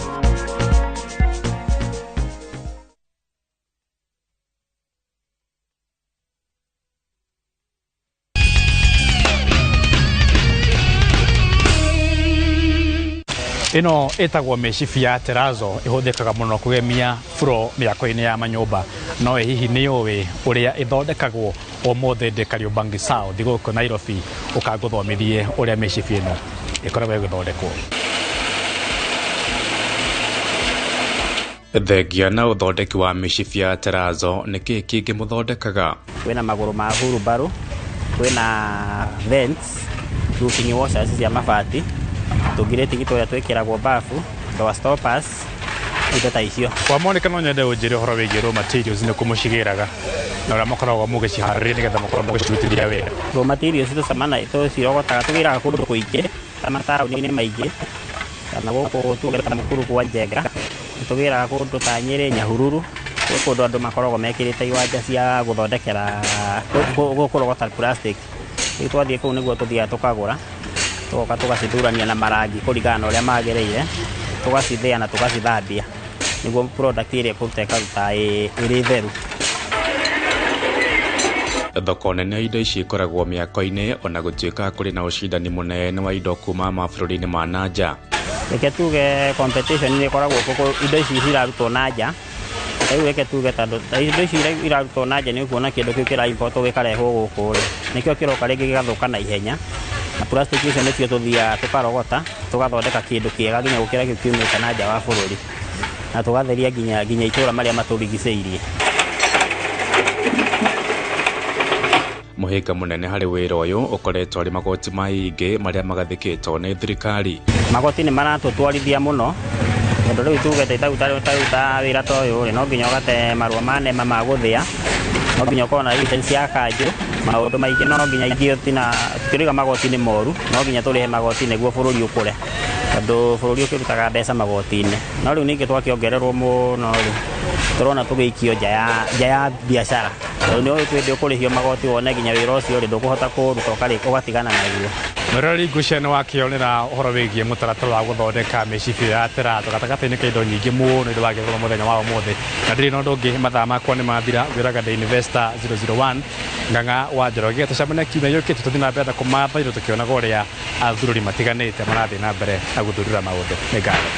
Speaker 14: Ĩno ĩtagwo mĩcibi ya terazo, ĩhũthĩkaga mũno kũgemia floor mĩako-inĩ ya manyũmba. No ĩ hihi nĩ ũĩ ũrĩa ĩthondekagwo? Ũmũthĩ ndĩ Kariobangi South gũkũ Nairobi, ũkangũthomithie ũrĩa mĩcibi ĩno ĩkoragwo ĩgĩthondekwo.
Speaker 2: Thengia na ũthondeki wa mĩcibi ya terazo, nĩkĩĩ kĩngĩ mũthondekaga?
Speaker 6: Kwĩna magũrũ ma hurumbarũ, kwĩna vents, roofing washers cia mabati, tũngirĩti tũrĩa twĩkĩragwo bafu, door stoppers, indo ta icio.
Speaker 14: Kwa Monica, no nyende ũnjĩre ũhoro wĩgiĩ raw materials, nĩ kũ mũcigĩraga na ũrĩa mũkoragwo mũgĩciharĩria nĩgetha mũkorwo mũgĩcirutithia wĩra.
Speaker 6: Raw materials tũcemana tũcirogotaga, tũgĩraga kũndũ kũingĩ ta mataũni-inĩ maingĩ, kana gũkũ tuge ta Mũkuru kwa Njenga, tũgĩraga kũndũ ta Nyĩrĩ, Nyahururu, gwĩ kũndũ andũ makoragwo mekĩrĩte iwanja cia gũthondekera kũrogota plastic. Rĩu twathiĩ kũu nĩguo tũthiaga tũkagũra, tũgoka tũgacithurania na marangi kũringana na ũrĩa magĩrĩire, tũgacithĩa na tũgacithambia nĩguo product ĩrĩa ĩkũruta ĩkaruta ĩrĩ theru.
Speaker 2: Thoko nene ya indo ici ĩkoragwo mĩako-inĩ, ona gũtuĩka kũrĩ na ũcindani mũnene wa indo kuma mabũrũri-inĩ ma na nja.
Speaker 6: Reke tuge competition nĩ ĩkoragwo kuo, indo ici cirarutwo na nja. Rĩu reke tuge tondũ indo ici irarutwo na nja, nĩ ũkuona kĩndũ kĩu kĩra import gĩkarehwo gũkũ rĩ, nĩkĩo kĩroka rĩngĩ gĩgathũka na ihenya, na plastic icio nĩcio tũthiaga tũkarogota tũgathondeka kĩndũ kĩega nginya gũkĩra kĩu kiumĩte na nja wa bũrũri, na tũgatheria nginya itũra marĩa matũrigicĩirie.
Speaker 2: Mũhĩnga mũnene harĩ wĩra ũyũ ũkoretwo arĩ magoti maingĩ marĩa magathĩkĩtwo nĩ thirikari.
Speaker 6: Magoti nĩ maratũtwarithia mũno, tondũ rĩu tuge ta ta wĩra ta ũyũ rĩ, no nginya ũgate marũa ma NEMA ma gũthĩa, no nginya ũkorwo na license ya kanjũ, maũndũ maingĩ no nginya ithuĩ tina tũkĩrĩga magoti nĩ moru, no nginya tũrĩhe magoti nĩguo bũrũri ũkũre, tondũ bũrũri ũkĩrutaga mbeca magoti-inĩ. No rĩu ningĩ twakĩongererwo mũno rĩ, tũrona tũgĩikio nja ya biacara, tondũ nĩ ũĩ kwĩ ũkũrĩhio magoti wone nginya wĩra ũcio rĩ, ndũkũhota kũũruta ũgatigana naguo.
Speaker 14: Mwĩroreri Ngucia, nĩ wakĩonera ũhoro wĩgiĩ mũtaratara wa gũthondeka mĩcibi ya terazo gatagatĩ-inĩ ka indo nyingĩ mũno iria wagĩthoma mũthenya wa ũmũthĩ, na ndirĩ na ũndũ ũngĩ, mathaa makwa nĩ mathira. Ngwĩraga ndĩ Investor 001 Ng'ang'a wa Njoroge. Tũcemanie kiumia gĩũkĩte, tũthiĩ na mbere na kũmatha indo tũkĩonaga ũrĩa athururi matiganĩte marathiĩ na mbere na gũthurura maũndũ. Nĩ ngatho.